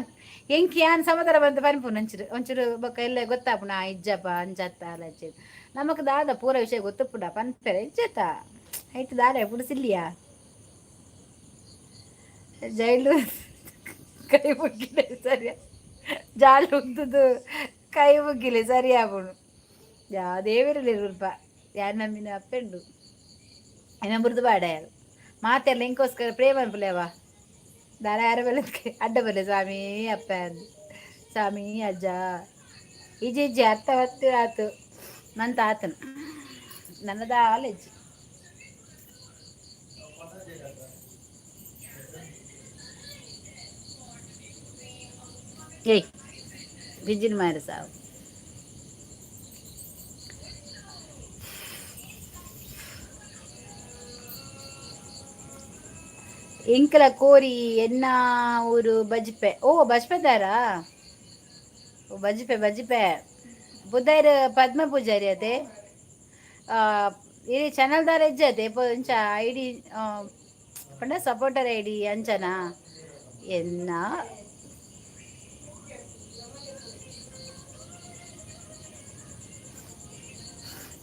ಎಂಕ್ ಯಾನ್ ಸಮಾಧಾನ ಬಂತ ಪನ್ಪುನು ಒಂಚೂರು ಒಂಚೂರು ಬೊಕ್ಕ ಎಲ್ಲ ಗೊತ್ತಾಪುಣ ಇಜ್ಜಪ್ಪ ಅಂಚತ್ತ ಅಲಚ್ಚೆ ನಮಕ್ ದಾದ ಪೂರ ವಿಷಯ ಗೊತ್ತುಪ್ಪುಡ ಪನ್ಪೆರೆ ಇಜ್ಜತ್ತ ಐಟ್ ದಾರೆ ಪುಡಿಸಿಲ್ಲಿಯಾ ಜೈಲು ಕೈ ಮುಗ್ಗಿಲೆ ಸರಿ, ಜಾಲು ಉದ್ದುದು ಕೈ ಮುಗ್ಗಿಲೆ ಸರಿ ಆಪುಂಡು. ಯಾ ದೇವಿರಲಿ ರೂಪ ಯಾನ್ ನಮ್ಮಿನ ಅಪ್ಪೆಂಡು ಎನ್ನ ಬುರ್ದು ಬಾಡಯಾರು ಮಾತೆಲ್ಲ ಇಂಕೋಸ್ಕರ ಪ್ರೇಮ ಅನ್ಪುಲೇವ ದಾರ ಯಾರ ಬಲ್ಲೆ ಅಡ್ಡ ಬಲ್ಲೆ ಸ್ವಾಮಿ ಅಪ್ಪ ಅಂದ್ ಸ್ವಾಮಿ ಅಜ್ಜ ಇಜ್ಜಿ ಇಜ್ಜಿ ಅರ್ಥ ಹೊತ್ತು ಆತು ಮಂತ ಆತನು ನನ್ನದಾಲೆಜ್ಜಿ. ಏಯ್ ಬಿಜ್ಜಿನ ಮಾರಿ ಸಾವು. ಎಂಕಲ ಕೋರಿ ಎನ್ನ ಊರು ಬಜ್ಪೆ. ಓ ಬಜ್ಪೆದಾರಾ? ಓ ಬಜ್ಪೆ ಬಜ್ಪೆ ಬುಧೈರ್ ಪದ್ಮ ಪೂಜಾರಿ ಅದೇ ಈ ಚಾನಲ್ದಾರ ಹೆಜ್ಜೆ ಇಂಚ I D ಪಂಡ ಸಪೋರ್ಟರ್ I D ಅಂಚನಾ ಎನ್ನ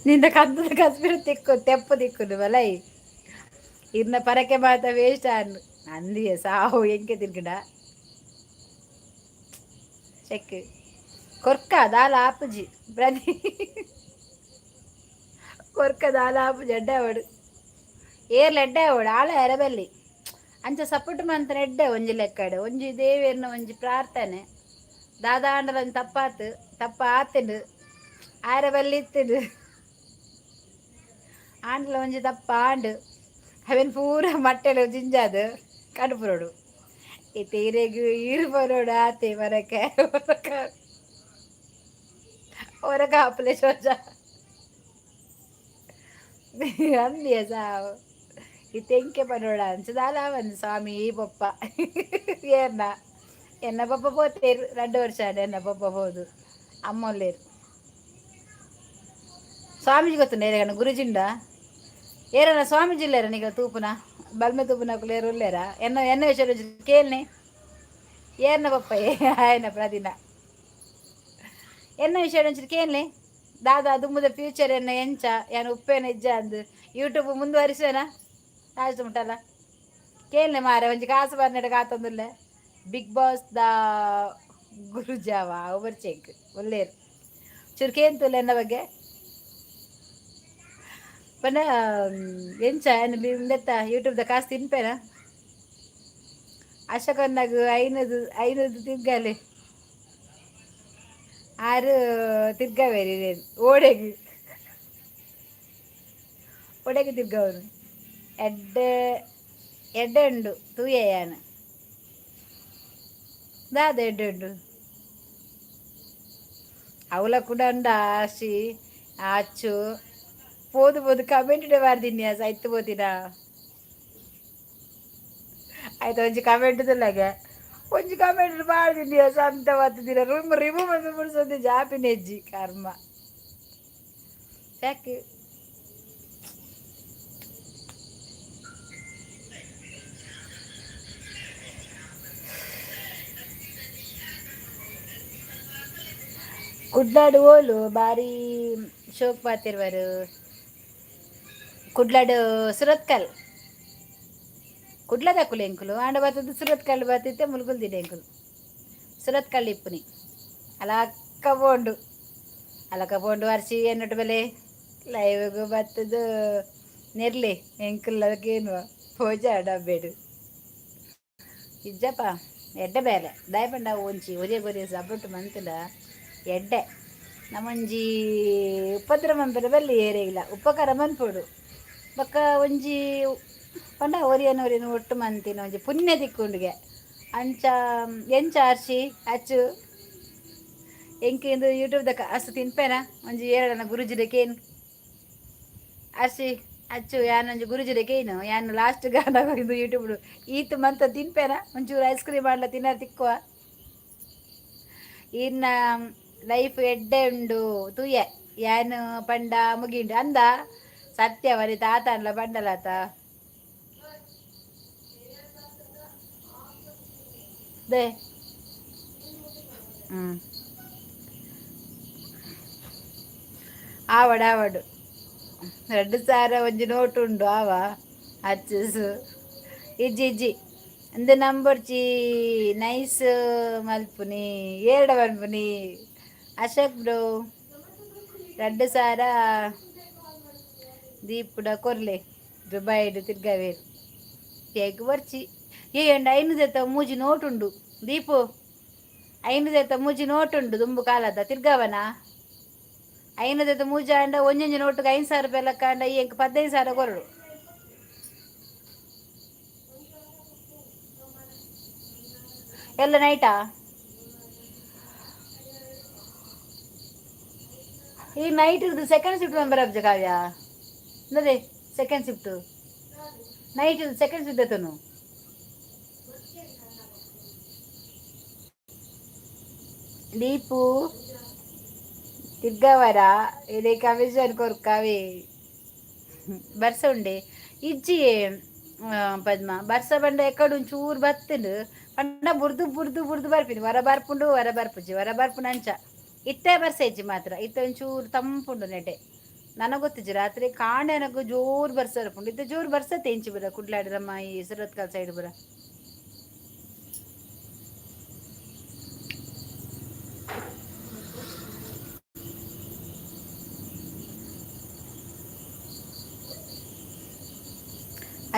ನಿನ್ನ ಕದ್ದದ ಕಸ್ಬಿರು ತಿಕ್ಕು ತೆಪ್ಪು ತಿಕ್ಕುನು ಬಲೈ ಇರ್ನ ಪರಕೆ ಮಾತ ವೇಸ್ಟ್ ಅನ್ನು ಅಂದಿಯ ಸಾವು ಎಂಕೆ ತಿರ್ಗಡ ಚೆಕ್ ಕೊರ್ಕ ದಾಲ ಆಪುಜಿ ಪ್ರತಿ ಕೊರ್ಕ ದಾಲ ಆಪುಜಿ ಎಡ್ಡೆ ಅವಡು ಏರ್ಲ ಎಡ್ಡೆ ಅವಡು ಆಳ ಎರಬಲ್ಲಿ ಅಂಚ ಸಪೋರ್ಟ್ ಮಂತನ ಎಡ್ಡೆ ಒಂಜಿ ಲೆಕ್ಕಡೆ ಒಂಜಿ ದೇವೇರ್ನ ಒಂಜಿ ಪ್ರಾರ್ಥನೆ ದಾದಾಂಡಲ ಒಂಜಿ ತಪ್ಪಾತು ತಪ್ಪ ಆತನು ಆರ ಬಲ್ಲಿ ಇತ್ತನು ಆಂಡಲ ಒಂಜಿ ತಪ್ಪ ಆಂಡ್ ಅವೆನ್ ಪೂರ ಮಟ್ಟೆಲು ಜಿಂಜಾದ್ ಕಡುಪುರೋಡು ಇತ್ತೆ ಇರೆಗ್ ಈರು ಬರೋಡು ಆತೆ ಬರಕೆ ಹೊರಕ ಆಪಲೆ ಶೋಜ ಅಂದಿಯ ಸಾವು ಇತ್ತೆ ಎಂಕೆ ಪನೋಡ ಅಂಚ ದಾಲ ಸ್ವಾಮಿ ಪೊಪ್ಪ ಏರ್ನ ಎನ್ನ ಪಪ್ಪ ಪೋತೇರು 2 ವರ್ಷ ಆಂಡ್ ಎನ್ನ ಪೊಪ್ಪ ಪೋದು ಅಮ್ಮೊಲ್ಲೇರು ಸ್ವಾಮೀಜಿ ಗೊತ್ತುಂಡ ಏರೆಗನ ಗುರುಜಿಂಡ ಏರನ ಸ್ವಾಮೀಜಿ ಇಲ್ಲೇರ ನಿಗ ತೂಪುನ ಬಲ್ಮೆ ತೂಪುನಕುಲು ಏರು ಉಲ್ಲೇರ ಎನ್ನ ಎನ್ನ ವಿಷಯ ಕೇಳ್ನೆ ಏರ್ನ ಪಪ್ಪ ಆಯನ ಪ್ರದಿನ ಎನ್ನ ವಿಷಯ ಒಂಚೂರು ಕೇಳ್ನೆ ದಾದಾ ದುಮ್ಮದ ಫ್ಯೂಚರ್ ಎನ್ನ ಎಂಚ ಯಾನ್ ಉಪ್ಪೇನ ಇಜ್ಜ ಅಂದ್ ಯೂಟ್ಯೂಬ್ ಮುಂದುವರಿಸುವೆನಾ ಲಾಸ್ಟ್ ಮುಟ್ಟಲ್ಲ ಕೇಳ್ನೆ ಮಾರೆ ಒಂಜಿ ಕಾಸು ಬರ್ನೆಡ್ ಕಾತೊಂದುಲ್ಲೆ ಬಿಗ್ ಬಾಸ್ the ಗುರುಜಾವ ಓವರ್ ಚೆಕ್ ಒಲ್ಲೇರು ಚೂರು ಕೇಂತುಲ್ಲ ಎನ್ನ ಬಗ್ಗೆ ಪಂಡ ಎಂಚ ಉಂದೆತ್ತ ಯೂಟ್ಯೂಬ್ದ ಕಾಸು ತಿನ್ಪೇನ ಅಶಕನ್ನಾಗ 500 500 ತಿರ್ಗಾಲೆ ಆರು ತಿರ್ಗಾವೇರಿ ಓಡೆಗ್ ಓಡೆಗ್ ತಿರ್ಗವನು ಎಡ್ಡೆ ಎಡ್ಡೆ ಉಂಡು ತೂಯೆ ಯಾನ್ ದಾದ ಎಡ್ಡೆ ಉಂಡು ಅವಲ ಕೂಡ ಉಂಡು ಆಶಿ ಆಚು ಪೋದು ಪೋದು ಕಮೆಂಟ್ ಬಾರ್ದಿನ್ಯ ಸೈತ್ ಪೋತಿನ. ಆಯ್ತು, ಒಂಜಿ ಕಮೆಂಟ್ ತುಲ್ಲಗೆ, ಒಂಜಿ ಕಮೆಂಟ್ ಬಾರ್ದಿನ್ಯ ಸಂತ ಬತ್ತಿದಿರ. ರೂಮ್ ರಿಮೂವ್ ಮಲ್ಪೆ ಪುಡ್ಸೊಂದು ಜಾಪಿನೆಜ್ಜಿ ಕರ್ಮ ಯಾಕೆ? ಕುಡ್ಲಾಡು ಓಲು ಬಾರಿ ಶೋಕ್ ಪಾತಿರುವರು. ಕುಡ್ಲಾಡು ಸುರತ್ಕಲ್ ಕುಡ್ಲದಕುಲು ಎಂಕುಲು. ಆಂಡ ಬತ್ತದು ಸುರತ್ಕಲ್ ಬತ್ತಿತ್ತೆ ಮುಲ್ಗುಲ್ದಿನ ಎಂಕುಲು. ಸುರತ್ಕಲ್ ಇಪ್ಪುನಿ. ಅಲಕ್ಕ ಪೋಂಡು, ಅಲಕ್ಕ ಪೋಂಡು. ಅರ್ಶಿ ಎನ್ನೊಟ್ಟು ಬೆಲೆ ಲೈವ್ಗ್ ಬತ್ತದು ನೆರ್ಲೆ ಎಂಕುಲು ಅದಕ್ಕೇನುವ ಪೋಜ ಡಬ್ಬೇಡು ಇಜ್ಜಪ್ಪ. ಎಡ್ಡೆ ಬೇಲೆ ದಾಯ ಪಂಡ ಒಂಜಿ ಒರಿಯ ಗೊರಿಯ ಸಪೋರ್ಟ್ ಮಂತುಂಡ ಎಡ್ಡೆ. ನಮ್ಮೊಂಜಿ ಉಪದ್ರ ಮನ್ಪೆರೆ ಬಲ್ಲಿ ಏರೆಗಿಲ್ಲ, ಉಪಕಾರ ಮನ್ಪೊಡು. ಬೊಕ್ಕ ಒಂಜಿ ಪಂಡ ಒರಿಯನ ಒರಿಯನ ಒಟ್ಟು ಮಂತಿನ ಒಂಜಿ ಪುಣ್ಯ ತಿಕ್ಕುಂಡುಗೆ. ಅಂಚ ಎಂಚ ಅರ್ಶಿ ಅಚ್ಚು ಎಂಕ್ ಇಂದು ಯೂಟ್ಯೂಬ್ದ ಕಾಸು ತಿನ್ಪೇನ ಒಂಜಿ ಏರಡನ ಗುರುಜಿಡಕೇನು ಅರ್ಶಿ ಅಚ್ಚು ಯಾನೊಂಜಿ ಗುರುಜಿಡಕೇನು ಯಾನ್ ಲಾಸ್ಟ್ ಗಾನ ಇದು ಯೂಟ್ಯೂಬ್ ಈತ್ ಮಂತ ತಿನ್ಪೇನ ಒಂಚೂರು ಐಸ್ ಕ್ರೀಮ್ ಆಡ್ಲ ತಿನ್ನರ್ ತಿಕ್ಕುವ. ಇನ್ನ ಲೈಫ್ ಎಡ್ಡೆ ಉಂಡು ತೂಯೆ ಯಾನ್ ಪಂಡ ಮುಗಿಂಡು ಅಂದ ಸತ್ಯವರಿ ತಾತ ಅನ್ಲ ಪಂಡಲಾತ. They ಹ್ಞೂ ಆವಡ್ ಆವಡ್ 2000 ಒಂಜಿ ನೋಟ್ ಉಂಡು ಆವ ಅಚ್ಚುಸು. ಇಜ್ಜಿ ಇಜ್ಜಿ ಅಂದ್ ನಂಬೊರ್ಚಿ. ನೈಸ್ ಮಲ್ಪುನಿ ಏರ್ಡ ಮಲ್ಪುನಿ ಅಶೋಕ್ ಬ್ರೋ. 2000 ದೀಪುಡ ಕೊರ್ಲೆ ದುಬೈಡ್ ತಿರ್ಗವೇರು ಕೇಕ್ ಬರ್ಚಿ. ಏ ಅಂಡ ಐನು ದೆತ್ತ ಮೂಜಿ ನೋಟ್ ಉಂಡು ದೀಪು. ಐನು ದೆತ್ತ ಮೂಜಿ ನೋಟ್ ಉಂಡು ದುಂಬು ಕಾಲದ ತಿರ್ಗವನ. ಐನು ದೆತ್ತ ಮೂಜಿ ಆಂಡ ಒಂಜೊಂಜಿ ನೋಟುಗೆ 5000 ರೂಪಾಯಿ ಲೆಕ್ಕ ಆಂಡ ಈ ಎಂಕ್ 15,000 ಕೊರಡು. ಎಲ್ಲ ನೈಟಾ? ಈ ನೈಟ್ ಇದ್ದು ಸೆಕೆಂಡ್ ಶಿಫ್ಟ್ ಮೆಂಬರ್ ಅಬ್ಜ ಕಾವ್ಯ ಅದೇ second shift night second shift ಎತ್ತನು. Deepu ತಿರ್ಗವರ ಇಡೀ ಕಮಿಷನ್ ಕೊರ್ಕವೇ ಬರ್ಸ ಉಂಡೆ ಇಜ್ಜಿ ಪದ್ಮ. ಬರ್ಸ ಬಂಡ ಎಕ್ಕಡು ಒಂಚೂರು ಬತ್ತುಂಡು ಪಂಡ ಬುರ್ದು ಬುರ್ದು ಬುರ್ದು ಬರ್ಪಿನಿ. ವರ ಬರ್ಪುಂಡು ವರ ಬರ್ಪುಜಿ ವರ ಬರ್ಪುಂಡು ಅಂಚ. ಇತ್ತೆ ಬರ್ಸ ಇಜ್ಜಿ ಮಾತ್ರ. ಇತ್ತೆ ಒಂಚೂರು ತಂಪುಂಡು ನೆಟೆ. ನನಗೆ ಗೊತ್ತಿಜ್ಜಿ, ರಾತ್ರಿ ಕಾಂಡೆ ನನಗೆ ಜೋರು ಬರ್ಸ ಬರ್ಪುಂಡು. ಇತ್ತೆ ಜೋರು ಬರ್ಸತ್ತೆ ಇಂಚಿ ಬರ ಕುಡ್ಲಾಡಿರಮ್ಮ ಈ ಸುರತ್ಕಲ್ ಸೈಡ್ ಬರ.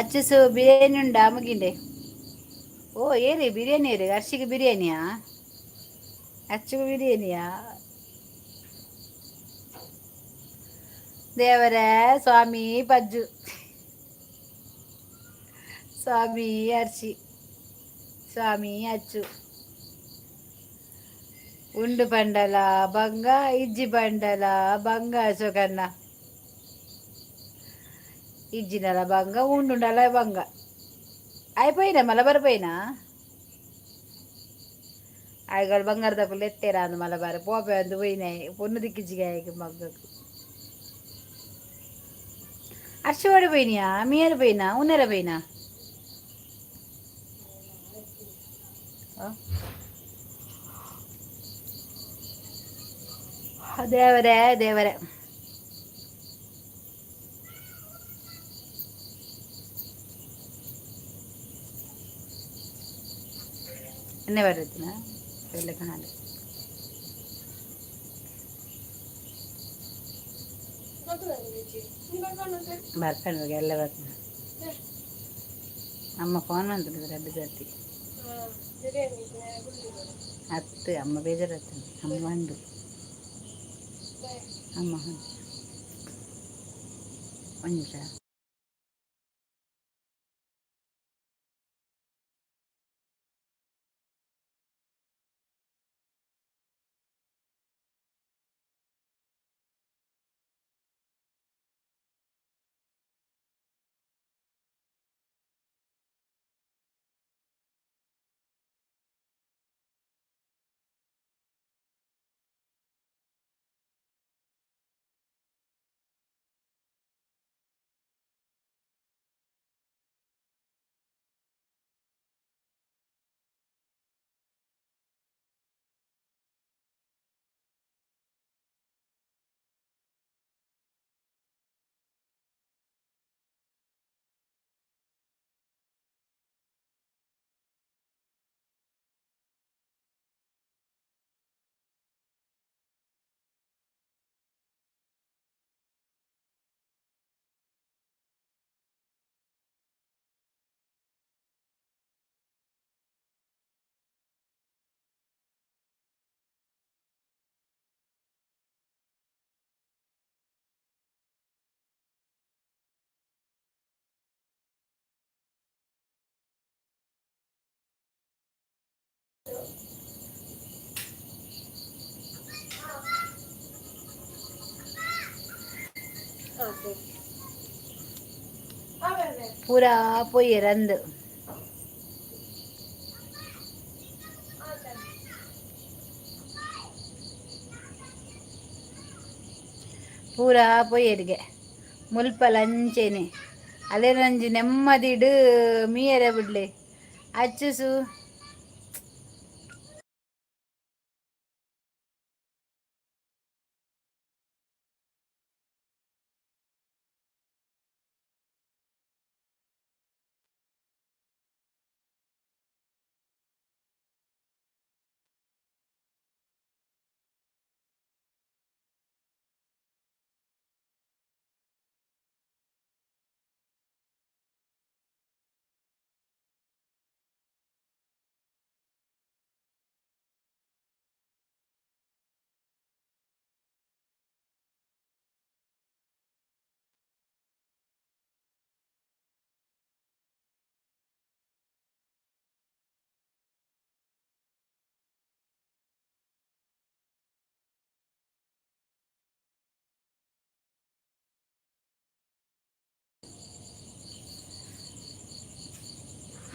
ಅಚ್ಚಸು ಬಿರಿಯಾನಿ ಉಂಡಾ ಮುಗಿಂಡೆ? ಓ ಏರಿ ಬಿರಿಯಾನಿ ಏರಿ ಅರ್ಶಿಗೆ ಬಿರಿಯಾನಿಯಾ? ಅಚ್ಚುಗೆ ಬಿರಿಯಾನಿಯಾ? ದೇವರೇ ಸ್ವಾಮಿ ಪಜ್ಜು ಸ್ವಾಮಿ ಅರ್ಶಿ ಸ್ವಾಮಿ ಅಚ್ಚು ಉಂಡು ಬಂಡಲ ಬಂಗ ಇಜ್ಜಿ ಬಂಡಲ ಬಂಗ ಅಶೋಕಣ್ಣ ಇಜ್ಜಿನಲ ಬಂಗ ಉಂಡುಂಡಲ ಬಂಗ అయిపోయినా మలబార్ ಆಯ್ಗಳು ಬಂಗಾರದಕ್ಕೂ ಎತ್ತೇರ ಅಂದು ಮಲಬಾರ್ ಪೋಪೆ ಅಂದು పోయినాయి పొన్ను దిక్కిచ్చిగాయకి మగ్గకు. అర్షవాడు పోయినాయా? మీర పోయినా ఉన్నర పోయినా? ದೇವರೇ ದೇವರೇ. ಎಣ್ಣೆ ಬರುತ್ತಿನ ಎಲ್ಲ ಕಾಣೆ. ಬರ್ತಾನೆ ಎಲ್ಲ ಬರ್ತಾನೆ. ಅಮ್ಮ ಫೋನ್ ಮಾಡ್ತಿದ್ರು ರಡ್ಡು ಸರ್ತಿ. ಅತ್ತು ಅಮ್ಮ ಬೇಜಾರಾಗ್ತಾನೆ. ಅಮ್ಮ ಬಂದು ಅಮ್ಮ ಒಂದು ನಿಮಿಷ. ಪೂರಾ ಪೋಯೆರ್ ಅಂದ್. ಪೂರಾ ಪೋಯೆರ್ಗೆ ಮುಲ್ಪಲ ಅಂಚೆನೆ ಅಲೆನೊಂಜಿ ನೆಮ್ಮದಿಡ್ ಮೀಯರೆ ಬುಡ್ಲೆ ಅಚ್ಚುಸು.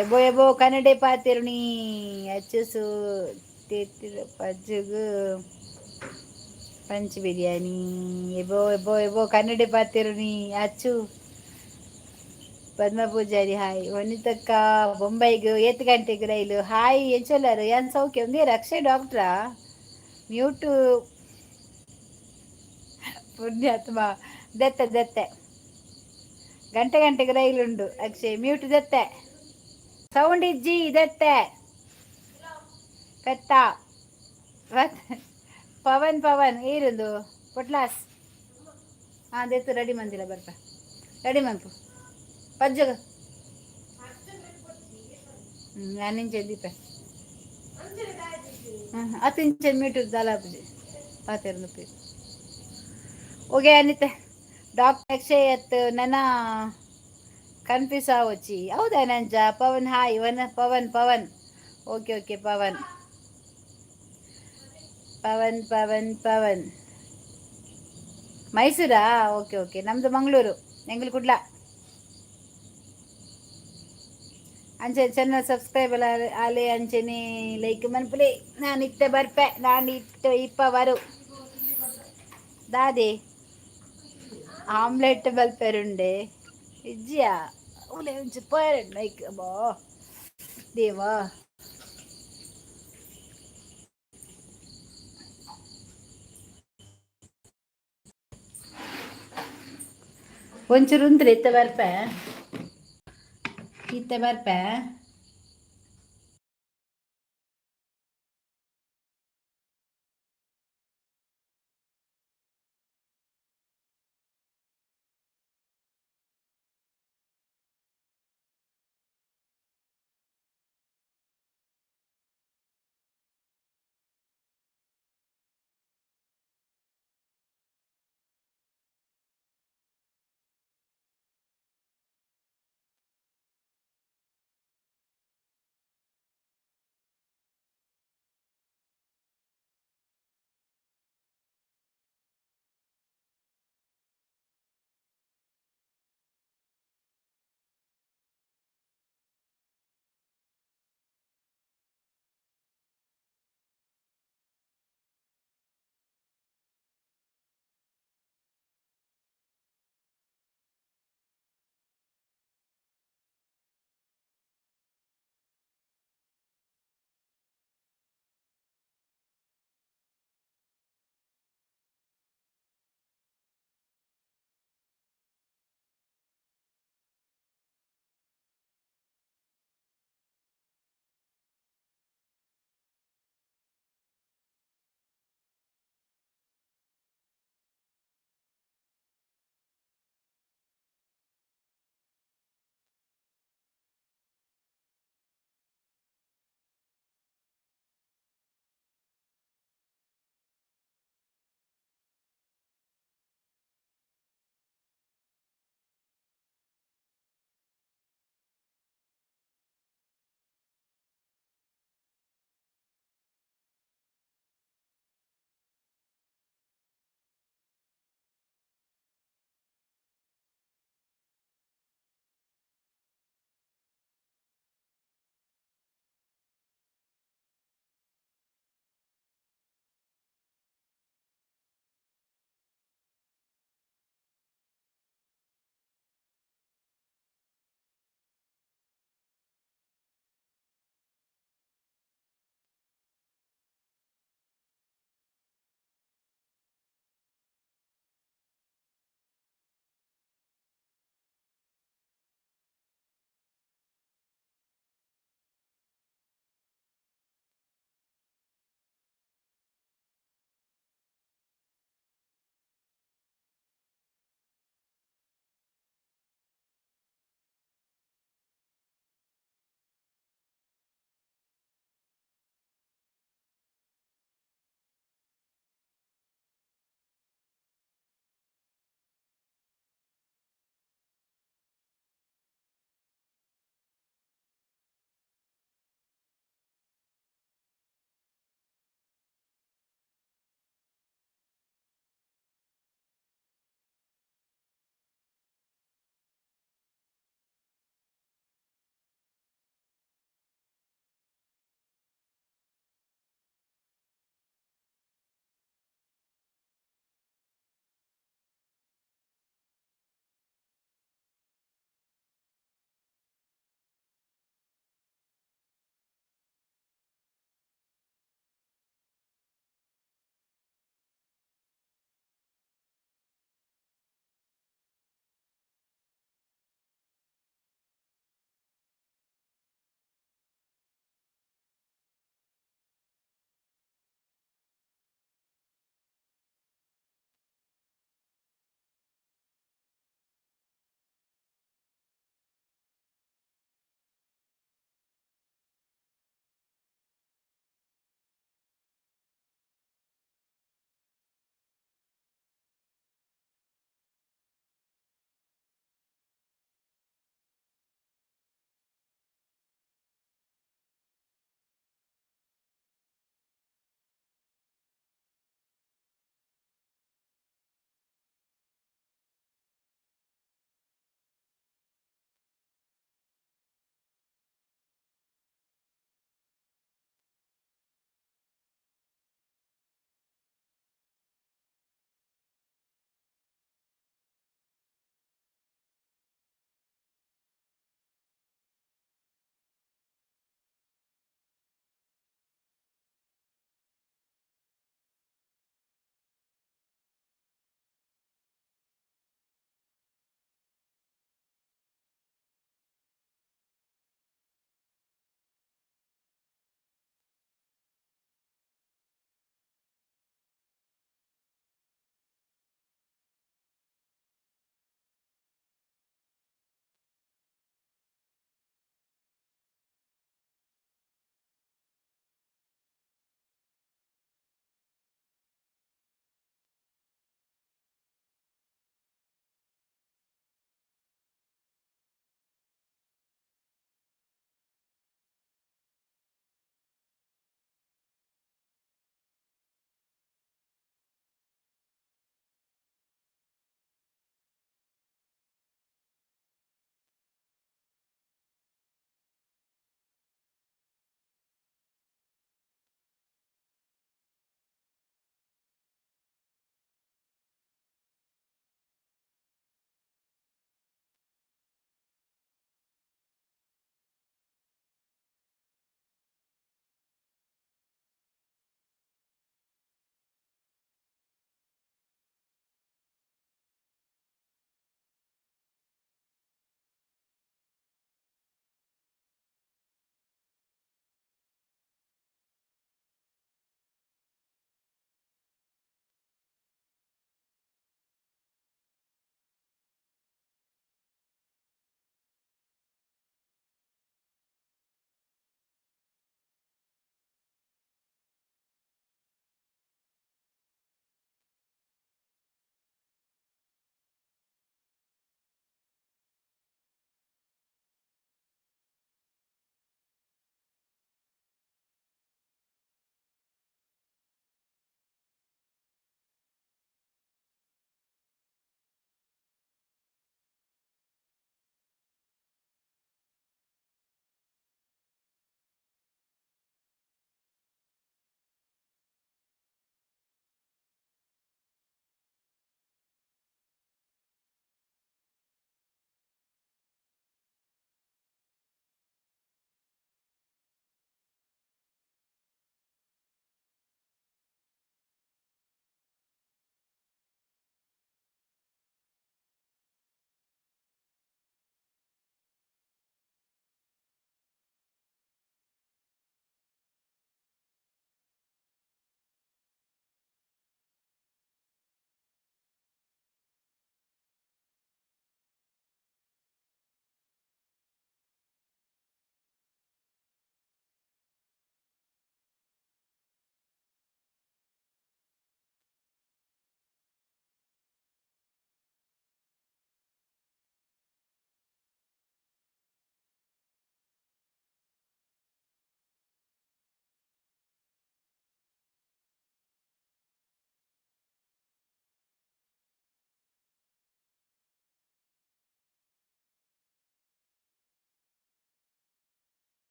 ಎಬೋ ಎಬೋ ಕನ್ನಡೆ ಪಾತೆರುಣಿ ಅಚ್ಚುಸು ತೇತಿದ ಪಜ್ಜುಗು ಪಂಚ್ ಬಿರಿಯಾನಿ. ಎಬೋ ಎಬೋ ಎಬೋ ಕನ್ನಡೆ ಪಾತೆರುಣಿ ಅಚ್ಚು. ಪದ್ಮ ಪೂಜಾರಿ ಹಾಯ್. ವನಿತಕ್ಕ ಬೊಂಬೈಗ್ ಏತ್ ಗಂಟೆಗ್ ರೈಲು? ಹಾಯ್ ಎಂಚೊಲ್ಲರು? ಯಾನ್ ಸೌಖ್ಯ. ಒಂದೇ ಅಕ್ಷಯ್ ಡಾಕ್ಟ್ರಾ? ಮ್ಯೂಟು ಪುಣ್ಯಾತ್ಮ. ದೆತ್ತೆ ದೆತ್ತೆ, ಗಂಟೆ ಗಂಟೆಗೆ ರೈಲುಂಡು. ಅಕ್ಷಯ್ ಮ್ಯೂಟ್ ದೆತ್ತೆ, ಸೌಂಡ್ ಇಜ್ಜಿ ದೆತ್ತೆ. ಪೆತ್ತ ಪವನ್ ಪವನ್ ಏರುಂದು ಪೊಟ್ಲಾಸ್. ಹಾಂ ದೆತ್ತು ರೆಡಿ ಮಂದಿಲ್ಲ ಬರ್ಪ ರೆಡಿ ಮನ್ಪು ಪಜ್ಜಗ. ನಾನು ಇಂಚೆ ದೀಪ ಅತ್ತು ಇಂಚೆ ಮೀಟು ದಾಲಾಪುಜಿ ಪಾತೆರ್ನು ಪೀರು. ಓಕೆ ಅನಿತೆ ಡಾಕ್ಟರ್ ಅಕ್ಷಯ್ ಅತ್ ನನ್ನ ಕನ್ಫ್ಯೂಸ್ ಆವೊಚ್ಚಿ. ಹೌದಾ ನಂಜ ಪವನ್ ಹಾಯ್ ವನ ಪವನ್ ಪವನ್. ಓಕೆ ಓಕೆ ಪವನ್ ಪವನ್ ಪವನ್ ಪವನ್ ಮೈಸೂರಾ? ಓಕೆ ಓಕೆ, ನಮ್ಮದು ಮಂಗಳೂರು, ಎಂಗ್ಲು ಕುಡ್ಲ. ಅಂಚೆ ಚೆನ್ನ ಸಬ್ಸ್ಕ್ರೈಬ್ ಆಲೆ ಅಂಚೆನೆ ಲೈಕ್ ಮನ್ಪುಲೆ. ನಾನು ಇತ್ತೆ ಬರ್ಪೆ, ನಾನು ಇತ್ತೆ ಇಪ್ಪ ಬರು ದಾದೆ ಆಮ್ಲೆಟ್ ಬಲ್ಪೆರುಂಡೆ ಇಜ್ಜಿಯಾ? ಉಲೆ ಒಂಚಿ ಪೋಯರೆ ಲೈಕ್ ಬಾ ದೇವಾ. ಒಂಚೂರು ಉಂತ್ರೆ ಇತ್ತೆ ಬರ್ಪೆ, ಇತ್ತೆ ಬರ್ಪೆ.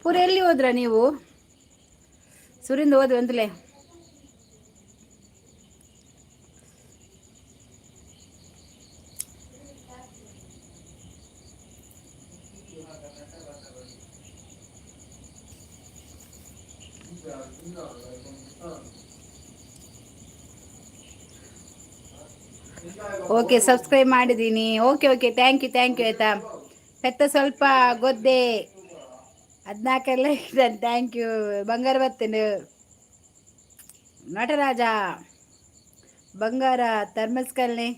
ಪೂರ ಎಲ್ಲಿ ಹೋದ್ರ ನೀವು? ಸುರಿಂದ ಹೋದ್ವಿ ಅಂತಲೇ. ಓಕೆ, ಸಬ್ಸ್ಕ್ರೈಬ್ ಮಾಡಿದ್ದೀನಿ. Okay okay, thank you, thank you, ಆಯಿತಾ? ಪೆತ್ತ ಸ್ವಲ್ಪ ಗೊದ್ದೆ 14ಲ್ಲ. Thank you. ಬಂಗಾರ ಬರ್ತೇನೆ ನಟರಾಜ ಬಂಗಾರ ಥರ್ಮಸ್ಕಲ್ನಿ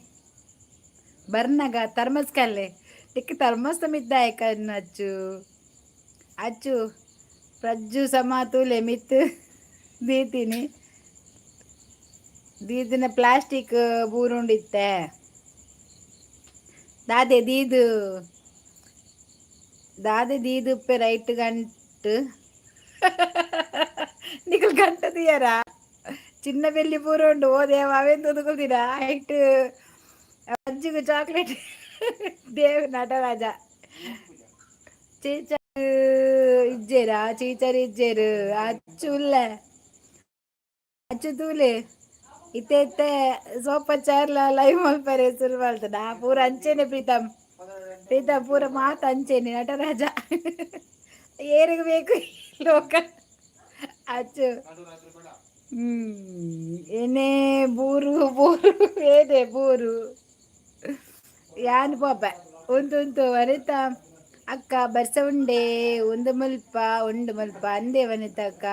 ಬರ್ನಗ ಥರ್ಮಸ್ಕಲ್ನಿ ಟಿಕ್ ಥರ್ಮಸ್ ಮಿದ್ದಾಯ ಕಣ್ಣು ಅಚ್ಚು ಅಚ್ಚು ಪ್ರಜ್ಜು ಸಮಾತುಲೆ ಮಿತ್ತು ದೀತೀನಿ ದೀದಿನ ಪ್ಲಾಸ್ಟಿಕ್ ಬೂರುಂಡಿತ್ತೆ ದಾದೆ ದೀದು ದಾದೆ ದೀದುಪ್ಪೆ ರೈಟ್ ಗಂಟು ನಿಕಲ್ ಗಂಟ తీಯರ ಚಿನ್ನ ಬೆಳ್ಳಿ ಪೂರ ಉಂಡು. ಓ ದೇವ, ಅವೆಂದು ತುದುಕುಲ್ದಿರ ಹೈಟ್ ಅಜ್ಜಿಗು ಚಾಕ್ಲೇಟ್ ದೇವ್ ನಟರಾಜ ಚೀಚ ಇಜ್ಜೇರಾ ಚೀಚರ್ ಇಜ್ಜೇರು ಅಚ್ಚು ಉಲ್ಲೆ ಅಚ್ಚು ತೂಲೆ ಇತ್ತೆ ಇತ್ತೆ ಸೋಪ ಚೇರ್ಲ ಲೈವ್ ಮಲ್ಪರೆ ಶುರು ಮಲ್ತದ ಪೂರ ಅಂಚೆನೆ. ಪ್ರೀತಮ್, ಪ್ರೀತಮ್, ಪೂರ ಮಾತು ಅಂಚೆನೆ. ನಟರಾಜ ಏರಿಗೆ ಬೇಕು ಲೋಕ ಅಚ್ಚು. ಏನೇ ಬೂರು ಬೂರು ಏನೇ ಬೂರು ಯಾನ್ ಪಾಪ ಉಂತು ಉಂತು. ವನಿತಾ ಅಕ್ಕ, ಬರ್ಸ ಉಂಡೆ ಒಂದು ಮುಲ್ಪ ಉಂಡು ಮುಲ್ಪ ಅಂದೆ. ವನಿತಾ ಅಕ್ಕ,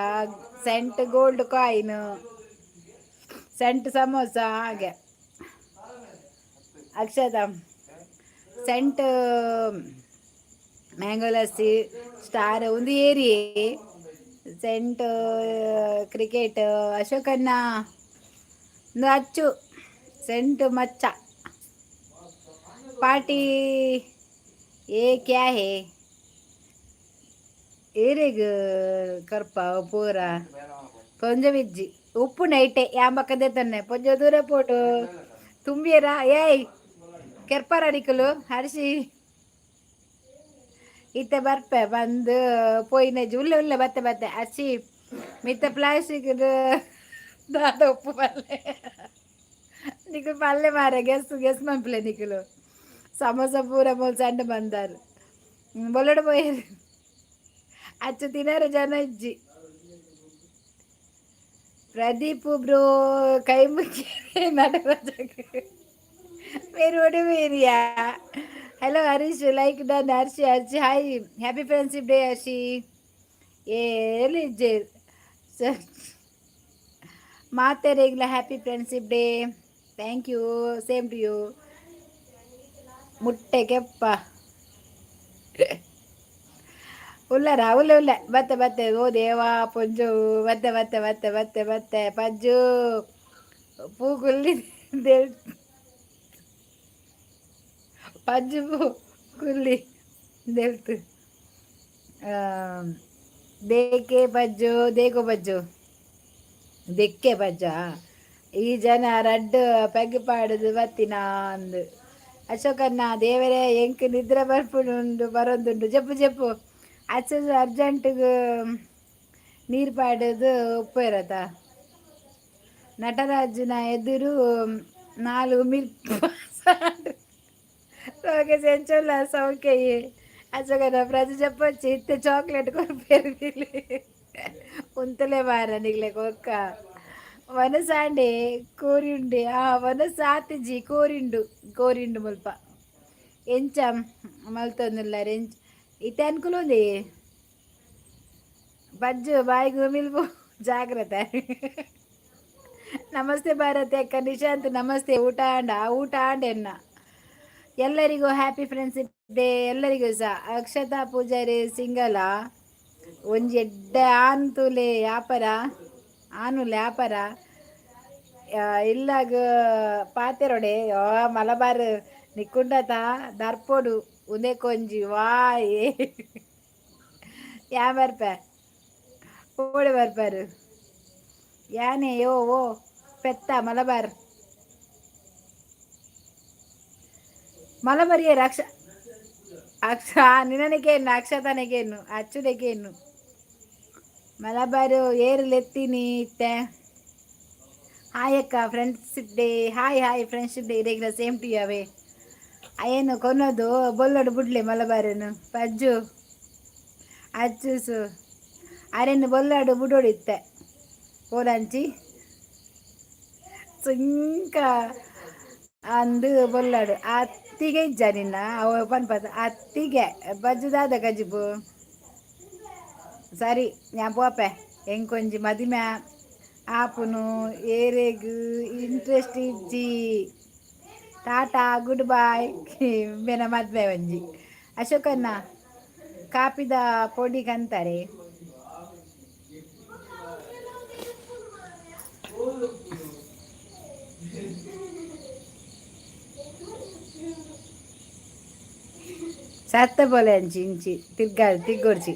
sent gold coin, sent samosa ಹಾಗೆ. Akshatha, sent mango lassi star ಒಂದು ಏರಿ ಸೆಂಟ್ ಕ್ರಿಕೆಟ್ ಅಶೋಕಣ್ಣ ಒಂದು ಅಚ್ಚು ಸೆಂಟ್ ಮಚ್ಚ ಪಾರ್ಟಿ ಏ ಕ್ಯಾ ಹೇ ಏರೆಗ್ ಕರ್ಪ ಪೂರ ಪೊಂಜ ವಿಜ್ಜಿ ಉಪ್ಪು ನೈಟೆ ಯಾಂಬಕ್ಕದೆ ತನ್ನೆ ಪೊಂಜ ದೂರ ಪೋಟು ತುಂಬಿಯರ. ಏಯ್, ಕೆರ್ಪಾರ ನಿಕುಲು ಹರ್ಷಿ ಇತ್ತೆ ಬರ್ಪೆ ಬಂದು ಪೋಯಿನ ಉಲ್ಲೆ ಉಲ್ಲೆ ಬತ್ತೆ ಬತ್ತೆ. ಅಚ್ಚಿ ಮಿತ್ತ ಪ್ಲಾಸ್ಟಿಕ್ ದಾದ ಉಪ್ಪು ಪಲ್ಲೆ ನಿಕುಲು ಪಲ್ಲೆ ಮಾರ ಗೆಸ್ ಗೆಸ್ ಮನ್ಪುಲೆ ನಿಕುಲು. ಸಮೋಸ ಪೂರ ಮೋಲ್ ಸಣ್ಣ ಬಂದಾರು ಬೊಲ್ಲಡು ಪೋಯರು. ಅಚ್ಚು ತಿನ್ನರ ಜನ ಇಜ್ಜಿ. ಪ್ರದೀಪ್ ಬ್ರೋ, ಕೈ ಮುಕ್ಕಿ ನಟರಾಜಕ್ಕೆ మీరు ఓడిపోయిరియా. Hello Harish, like done. Harshi, Harshi, hi. Happy Friendship Day Harshi. ಏಲಿ ಮಾತೆರೆಗ್ಲ happy Friendship Day. Thank you, same to you. ಮುಟ್ಟೆ ಕೆಪ್ಪ ಉಲ್ಲರ ಉಲ್ಲೆ ಉಲ್ಲೆ ಬತ್ತೆ ಬತ್ತೆ. ಓ ದೇವಾ, ಪೊಂಜು ಬತ್ತೆ ಬತ್ತೆ ಬತ್ತೆ ಬತ್ತೆ ಬತ್ತೆ. ಪಜ್ಜು ಪೂಗುಲ್ಲಿ ದೇವ್ ಪಜ್ಜು ಪೂ ಕುಲ್ಲಿ ದೇವ್ತು ದೇಕೆ ಪಜ್ಜು ದೇಕೋ ಪಜ್ಜು ದೆಕ್ಕೆ ಪಜ್ಜ. ಈ ಜನ ರಡ್ಡು ಪೆಗ್ ಪಾಡುದು ಬತ್ತಿನ ಅಂದು. ಅಶೋಕಣ್ಣ, ದೇವರೇ, ಎಂಕ್ ನಿದ್ರೆ ಬರ್ಪುಂಡು ಬರೊಂದುಂಡು. ಜಪ್ಪು ಜಪ್ಪು ಅಚ್ಚ ಅರ್ಜೆಂಟ್ಗ್ ನೀರು ಪಾಡುದು ಉಪ್ಪು ಇರತ್ತ. ನಟರಾಜನ ಎದುರು ನಾಲ್ಕು ಮಿಲ್ ಓಕೆ ಸೆಂಚುಲ್ಲ ಸೌಖ್ಯ. ಅಶೋಕಣ್ಣ, ಪ್ರಜೆ చెప్పొచ్చు ಇತ್ತೆ ಚಾಕ್ಲೇಟ್ ಕೊರ್ಪೇರು ಉಂತಲೇ ಮಾರ ನಿಗ್ಲೆ ಕೊಕ್ಕ ವನಸಾಂಡೆ ಕೋರಿಂಡೆ. ಆ ವನಸಾತಿಜಿ ಕೋರಿಂಡು ಕೋರಿಂಡು ಮುಲ್ಪ ಎಂಚ ಮಲ್ತೊಂದುಲ್ಲಾರ್ ಎಂಚ ಇತ್ತೆ ಅನುಕೂಲ ఉంది. ಬಜ್ಜು ಬಾಯಿಗೆ ಮಿಲ್ಪು ಜಾಗ್ರತೆ. ನಮಸ್ತೆ ಭಾರತಿ ಅಕ್ಕ. ನಿಶಾಂತ್, ನಮಸ್ತೆ. ಊಟ ಆಂಡ? ಊಟ ಆಂಡೆನ್ನ. ಎಲ್ಲರಿಗೂ ಹ್ಯಾಪಿ ಫ್ರೆಂಡ್ಶಿಪ್ ಡೇ ಎಲ್ಲರಿಗೂ ಸಹ. ಅಕ್ಷತಾ ಪೂಜಾರಿ ಸಿಂಗಲ ಒಂಜಿ ಎಡ್ಡೆ ಆನ್ ತೂಲೆ ಯಾಪರ ಆನುಲೆ ಯಾಪರ ಇಲ್ಲಾಗ ಪಾತೆರೊಡೆ. ಮಲಬಾರ್ ನಿಕ್ಕುಂಡತ ದರ್ಪೊಡು ಉಂದೆ ಕೊಂಜಿ ವಾ ಏ ಯಾ ಬರ್ಪೆ ಓಡೆ ಬರ್ಪಾರು ಯಾನೆ ಯೋ ಓ ಪೆತ್ತ ಮಲಬಾರ್ ಮಲಬಾರಿಯೇ. ಅಕ್ಷ ಅಕ್ಷ ನಿನನಿಕೇನು ಅಕ್ಷತನಿಕೇನು ಅಚ್ಚುನಿಕೇನು. ಮಲಬಾರು ಏರು ಲೆತ್ತೀನಿ ಇತ್ತೆ. ಹಾಯ್ ಅಕ್ಕ, friendship day. Hi hi, friendship day ಇರೆಗ್ಲ. Same to you away. ಅಯ್ಯನು ಕೊನೋದು ಬೊಲ್ಲೋಡು ಬುಡ್ಲೆ ಮಲಬಾರನು. ಪಜ್ಜು ಅಚ್ಚುಸು ಅರೆನ್ನು ಬೊಲ್ಲಾಡು ಬುಡೋಡು ಇತ್ತೆ ಪೋಲಂಚಿ ಸುಂಕ ಅಂದು ಬೊಲ್ಲಾಡು ಅತ್ತಿಗೆ ಇಜ್ಜ ನಿನ್ನ ಅವ ಪನ್ಪದ ಅತ್ತಿಗೆ ಬಜ್ಜುದಾದ ಕಜಿಪು. ಸರಿ, ഞാൻ ಪೋಪೆ. ಎಂಕೊಂಜಿ ಮದಿಮೆ ಆಪುನು, ಏರೆಗ್ ಇಂಟ್ರೆಸ್ಟ್ ಇಜ್ಜಿ. Tata, good boy. ಬೆನ ಮದ್ವೆ ಒಂಜಿ. ಅಶೋಕಣ್ಣ, ಕಾಪಿದ ಪೊಡಿ ಕಂತಾರೆ. ಸತ್ತ ಪೋಲೆ ಅಂಚಿ ಇಂಚಿ ತಿರ್ಗಾಡಿ ತಿರ್ಗೊಡ್ಚಿ,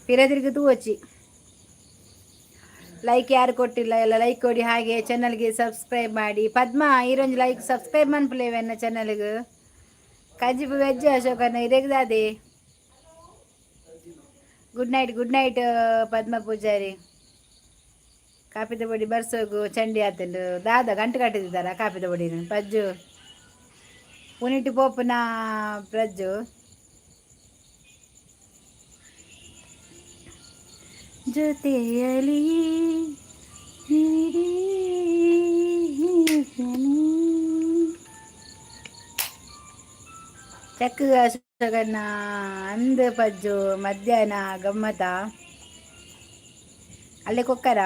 ಪಿರ ತಿರ್ಗಿ ತೂವೊಚ್ಚಿ. ಲೈಕ್ ಯಾರು ಕೊಟ್ಟಿಲ್ಲ ಎಲ್ಲ ಲೈಕ್ ಕೊಡಿ, ಹಾಗೆ ಚಾನಲ್ಗೆ ಸಬ್ಸ್ಕ್ರೈಬ್ ಮಾಡಿ. ಪದ್ಮ, ಈರೊಂಜಿ ಲೈಕ್ ಸಬ್ಸ್ಕ್ರೈಬ್ ಮನ್ಪುಲೇವೆನ್ನ ಚಾನಲ್ಗೆ. ಕಜಿಪು ವೆಜ್ ಅಶೋಕನ್ನ ಇರೆಗ್ದಾದೆ. Good night, good night Padma Poojary. ಕಾಪಿದ ಪೊಡಿ ಬರ್ಸೋಗು ಚಂಡಿ ಆತಂಡು. ದಾದ ಗಂಟು ಕಟ್ಟಿದ್ದಾರ ಕಾಪಿದ ಪೊಡಿನ ಪಜ್ಜು ಪುನಿಟ್ಟು ಪೋಪುನ ಪ್ರಜ್ಜು. ಜೊತೆಯಲಿ ನೀಡಿ. ಚಕ್ಕ ಅಶೋಕಣ್ಣ ಅಂದ ಪಜ್ಜು. ಮಧ್ಯಾಹ್ನ ಗಮ್ಮತ ಅಲ್ಲೇ ಕೊಕ್ಕರ.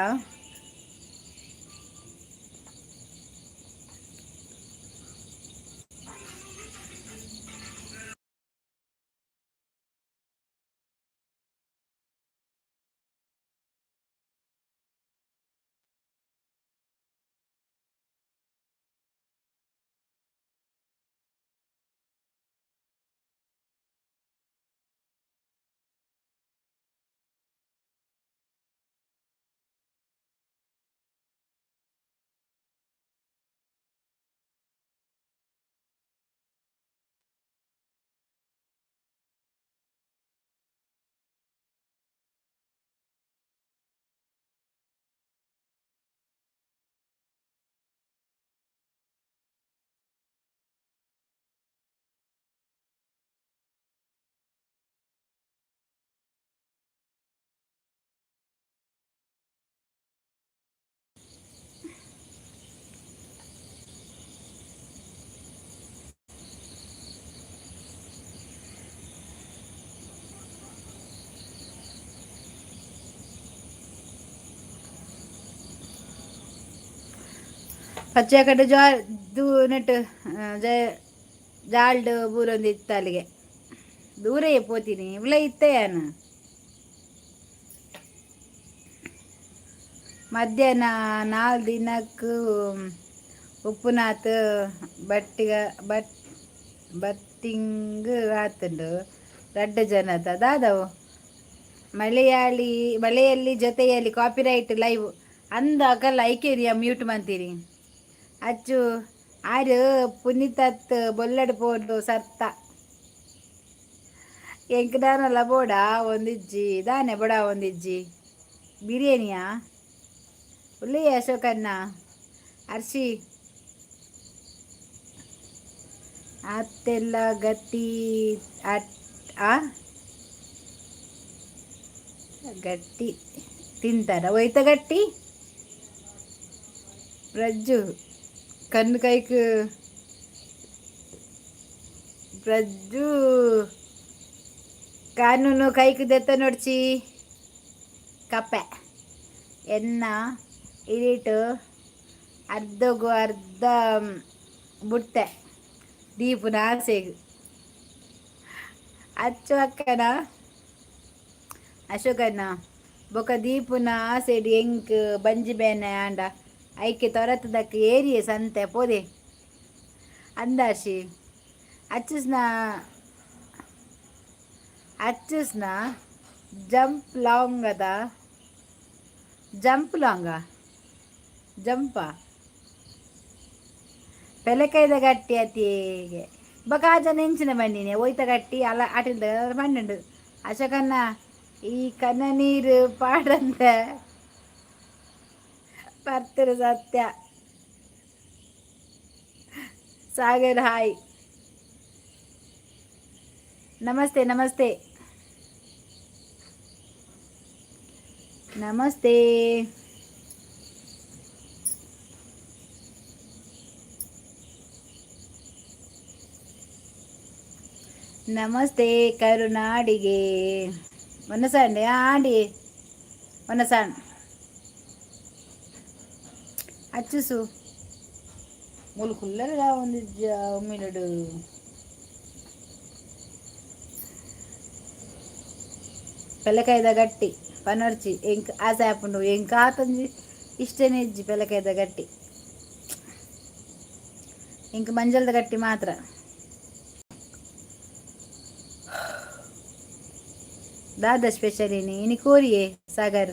ಪಚ್ಚೆ ಕಡೆ ಜಾ ದೂ ನೆಟ್ಟು ಜ ಜಾಲ್ಡ್ ಬೂರೊಂದು ಇತ್ತು ಅಲ್ಲಿಗೆ ದೂರ ಪೋತೀನಿ ಇವ್ಲ ಇತ್ತೆಯಾನ. ಮಧ್ಯಾಹ್ನ ನಾಲ್ಕು ದಿನಕ್ಕೂ ಉಪ್ಪುನಾತ್ ಬಟ್ಟಿಗ ಬಟ್ ಬತ್ತಿಂಗ್ ಆತುಂಡು ರಡ್ಡ್ ಜನತ ದಾದವು ಮಲಯಾಳಿ ಮಳೆಯಲ್ಲಿ ಜೊತೆಯಲ್ಲಿ. ಕಾಪಿರೈಟ್ ಲೈವ್ ಅಂದ ಅಕಲ್ಲ ಐಕೇರಿಯ ಮ್ಯೂಟ್ ಮಂತೀರಿ. ಅಚ್ಚು ಆರು ಪುನೀತತ್ ಬೊಲ್ಲಡ್ ಪೋಡು ಸರ್ತ. ಎಂಕ್ ದಾನಲ ಬೋಡ ಒಂದಿಜ್ಜಿ, ದಾನೆ ಬೋಡ ಒಂದಿಜ್ಜಿ. ಬಿರಿಯಾನಿಯಾ ಉಳ್ಳಿ ಅಶೋಕಣ್ಣ. ಅರ್ಶಿ ಅತ್ತೆಲ್ಲ ಗಟ್ಟಿ ಅಟ್ ಆ ಗಟ್ಟಿ ತಿಂತಾರ ಒಯ್ತ ಗಟ್ಟಿ. ಪ್ರಜ್ಜು ಕಣ್ಣು ಕೈಕ್ ಪ್ರಜ್ಜು ಕಾನೂನು ಕೈಕ್ ದೆತ್ತ ನೋಡ್ಚಿ ಕಪ್ಪೆ. ಎನ್ನ ಇರಿಟು ಅರ್ಧಗು ಅರ್ಧ ಬುಟ್ಟೆ ದೀಪುನ ಆಸೆಗ್. ಅಚ್ಚು ಅಕ್ಕನ ಅಶೋಕಣ್ಣ ಬೊಕ ದೀಪುನ ಆಸೆಡ್ ಎಂಕ್ ಬಂಜಿ ಬೇನೆ ಆಂಡ ಐಕೆ ತೊರತದಕ್ಕೆ ಏರಿಯೆ ಸಂತೆ ಪೋದೆ ಅಂದಾಶಿ. ಅಚ್ಚುಸ್ನ ಅಚ್ಚುಸ್ನ ಜಂಪ್ ಲಾಂಗ್ ಅದ ಜಂಪ್ ಲಾಂಗ ಜಂಪ ಪೆಲಕೈದ ಗಟ್ಟಿ ಅತಿಗೆ ಬೊಕ ಆ ಜನ ಎಂಚಿನ ಬಂದಿನಿ ಒಯ್ತ ಗಟ್ಟಿ ಅಲ್ಲ ಆಟಿಲ್ದ ಪನ್ನುಂಡು ಅಶೋಕಣ್ಣ. ಈ ಕನನೀರು ಪಾಡಂದೆ ಪರ್ತಿರು ಸತ್ಯ. ಸಾಗರ್ ಹಾಯ್, ನಮಸ್ತೆ ನಮಸ್ತೆ ನಮಸ್ತೆ. ನಮಸ್ತೆ ಕರುನಾಡಿಗೆ. ಒನ್ನಸಂಡೆ ಆಂಡಿ ಒನ್ನಸಣ್ ಅಚ್ಚುಸು ಮೂಲು ಕುಲ್ಲರ ಒಂದು ಉಮ್ಮಿಲಡು. ಪೆಲಕಾಯ್ದ ಗಟ್ಟಿ ಪನೊರ್ಚಿ ಎಂಕ್ ಆಸೆ ಆಪುಂಡು. ಎಂಕ್ ಆತೊಂಜಿ ಇಷ್ಟನೇ ಇಜ್ಜಿ ಪೆಲಕಾಯ್ದ ಗಟ್ಟಿ. ಎಂಕ್ ಮಂಜಲ್ದ ಗಟ್ಟಿ ಮಾತ್ರ. ದಾದ ಸ್ಪೆಷಲ್ ಇನಿ? ಇನಿ ಕೋರಿಯೇ ಸಾಗರ್.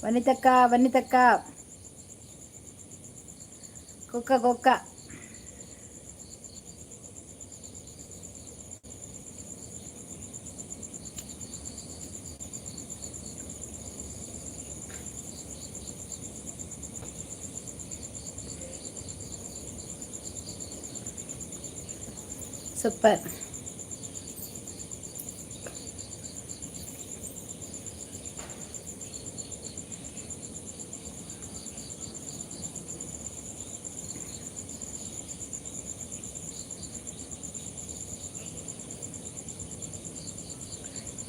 ವನಿತಕ್ಕ, ವನಿತಕ್ಕ, ಕುಕ್ಕ ಕುಕ್ಕ. ಸೂಪರ್.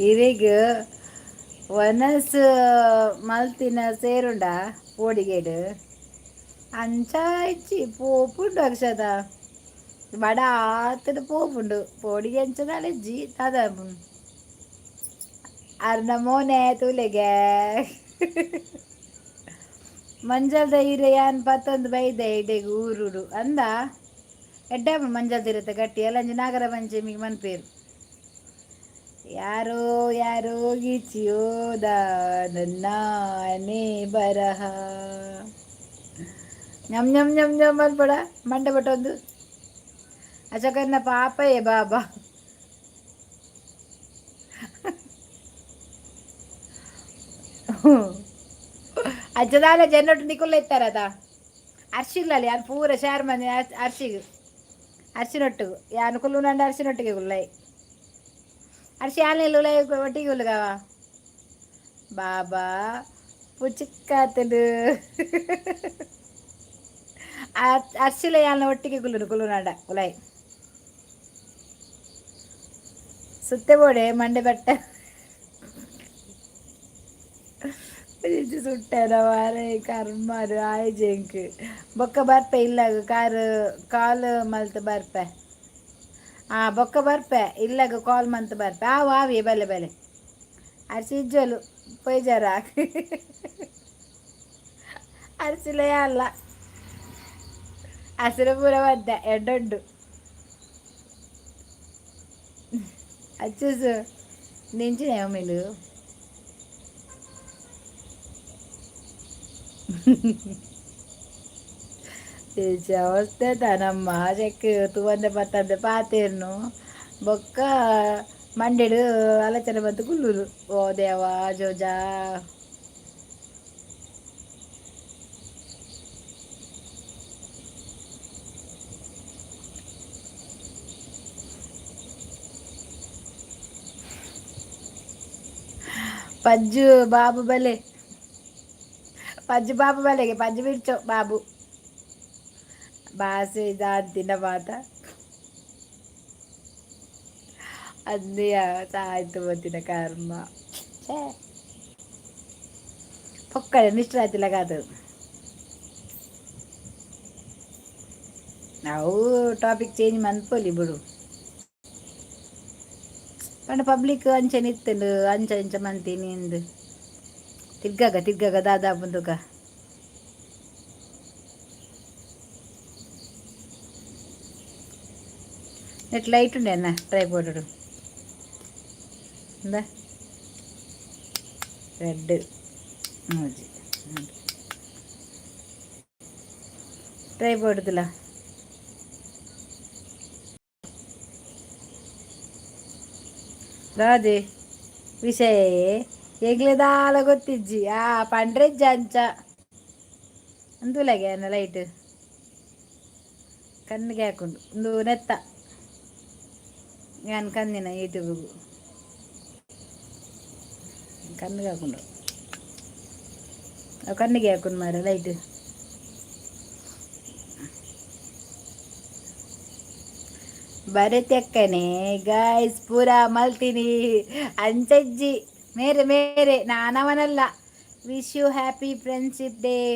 ಇರೆಗ್ ವನಸ್ ಮಲ್ತಿನ ಸೇರುಂಡ ಪೋಡಿಗೇಡ್? ಅಂಚ ಇಜ್ಜಿ, ಪೋಪುಂಡು ಅಕ್ಷತ. ಬಡ ಆತದ ಪೋಪುಂಡು, ಪೋಡಿಗೆ ಅಂಚ ಇಜ್ಜಿ. ದಾದ ಅರ್ನ ಮೋನೆ ತೂಲೆಗೆ. ಮಂಜಲ್ದ ಇರೆ ಯಾನ್ ಪತ್ತೊಂದು ಬೈದೆ ಇಡೆಗ್ ಊರುಡು ಅಂದ. ಎಡ್ಡೆ ಮಂಜಲ್ದ ಇರುತ್ತೆ ಗಟ್ಟಿ ಎಲ್ಲಂಜಿ ನಾಗರ ಪಂಚಮಿಗೆ ಮನ್ಪೇರು. ಯಾರೋ ಯಾರೋ ಗೀಚಿಯೋದ ನನ್ನ ಬರಹ. ಞಮ್ ಞಮ್ ಞಮ್ ಞಮ್ ಅನ್ಪಡ ಮಂಡೆ ಬಟ್ಟೊಂದು ಅಚಕನ್ನ ಪಾಪಯೇ ಬಾಬಾ. ಅಜ್ಜದಾಲ ಜನ್ನೊಟ್ಟು ನಿಕುಲ್ಲ ಇತ್ತಾರದ ಅರ್ಶಿಗ್ಲಲ್ಲಿ ಯಾರು ಪೂರ ಶಾರ್ ಮಂದಿ ಅರ್ಶಿಗ್ ಅರ್ಶಿನೊಟ್ಟಿಗೆ ಯಾನು ಕುಲ್ಲು ನಂಡ ಅರ್ಶಿನೊಟ್ಟಿಗೆ ಗುಲ್ಲೈ ಅರ್ಶಿ ಆನೆಲ್ಲ ಉಲೈ ಒಟ್ಟಿಗೆ ಉಲ್ಲುಗವ ಬಾಬಾ ಪುಚಿಕ್ಕಾತಡು. ಅರ್ಶಿಲ ಯಾಲ್ನ ಒಟ್ಟಿಗೆ ಕುಲ್ಲುನು ಕುಲ್ಲುನಾಡ ಉಲೈ ಸುತ್ತೆ ಬೋಡೆ ಮಂಡೆ ಬಟ್ಟೆ ಸುಟ್ಟೆನ ಮಾರೆ ಕರ್ಮರು ಆಯ್ಜೆಂಕ್. ಬೊಕ್ಕ ಬರ್ಪೆ ಇಲ್ಲಾಗ ಕಾರ್ ಕಾಲ್ ಮಲ್ತ್ ಬರ್ಪೆ. ಆ ಬೊಕ್ಕ ಬರ್ಪೆ ಇಲ್ಲಾಗ ಕಾಲ್ ಮಂತ್ ಬರ್ಪೆ. ಆ ಆವಿ ಬಲೆ ಬಲೆ ಅರ್ಶಿ ಇಜ್ಜೋಲು ಪೊಯ್ಜಾರ ಅರ್ಶಿಲೇ ಅಲ್ಲ ಹಸಿರು ಪೂರ ಬದ್ದೆ ಎಡ್ಡೊಡ್ಡು ಅಚ್ಚುಸು ನಿಂಚಿನ ಮೇಲು. ಅವಸ್ಥೆ ನಮ್ಮ ಚೆಕ್ ತೂವಂದೆ ಪತ್ತಂದೆ ಪಾತೇರ್ನು. ಬೊಕ್ಕ ಮಂಡೆಡು ಆಲೋಚನೆ ಬಂತು ಕುಲ್ಲುರು. ಓ ದೇವಾ ಜೋಜಾ. ಪಜ್ಜು ಬಾಬು ಬಲೆ, ಪಜ್ಜು ಬಾಬು ಬಲೆಗೆ ಪಜ್ಜು ಬಿಡ್ಚೋ ಬಾಬು ಬಾಸೆ ಇದಾಂತಿನ ಮಾತ ಅಂದಿಯ ಸಾಯ್ತು ಬತ್ತಿನ ಕರ್ಮ. ಛೇ, ಪೊಕ್ಕಡೆ ನಿಷ್ಠ ಆಯ್ತಿಲ್ಲ. ನಾವು ಟಾಪಿಕ್ ಚೇಂಜ್ ಮನ್ಪೊಲಿ ಬಿಡು. ಪಂಡ ಪಬ್ಲಿಕ್ ಅಂಚನೆ ಇತ್ತುಂಡು, ಅಂಚ ಅಂಚ ಮಂತೀನಿ ಇಂದು ತಿರ್ಗಾಗ ತಿರ್ಗಾಗ ದಾದಾ ಬಂದುಕ. ನೆಟ್ ಲೈಟ್ ಉಂಡೆ ಅನ್ನ ಟ್ರೈಪೋರ್ಡ್ എന്താ റെഡ് ಟ್ರೈಪೋರ್ಡ್ എടുത്തില്ല. ದಾದೆ ವಿಷಯ ಎಂಗ್ಲೆ ದಾಲ ಗೊತ್ತಿಜ್ಜಿ. ಆ ಪಂಡ್ರೆಜ್ಜ ಅಂಚ ಅಂದುಲಗೆ ಅನ್ನ ಲೈಟ್ ಕಣ್ಣಿಗೆ ಹಾಕೊಂಡು ಒಂದು ನೆತ್ತ ನಾನು ಕಂದಿನ ಯೂಟ್ಯೂಬ್ಗೂ ಕಣ್ಣಿಗೆ ಹಾಕೊಂಡು ಅವು ಕಣ್ಣಿಗೆ ಹಾಕೊಂಡು ಮಾರ ಲೈಟ್. ಬರತೆಕ್ಕನೆ ಗಾಯ್ಸ್, ಪೂರ ಮಲ್ತೀನಿ ಅಂಚಜ್ಜಿ. ಮೇರೆ ಮೇರೆ ನಾನವನಲ್ಲ. Wish you happy friendship day.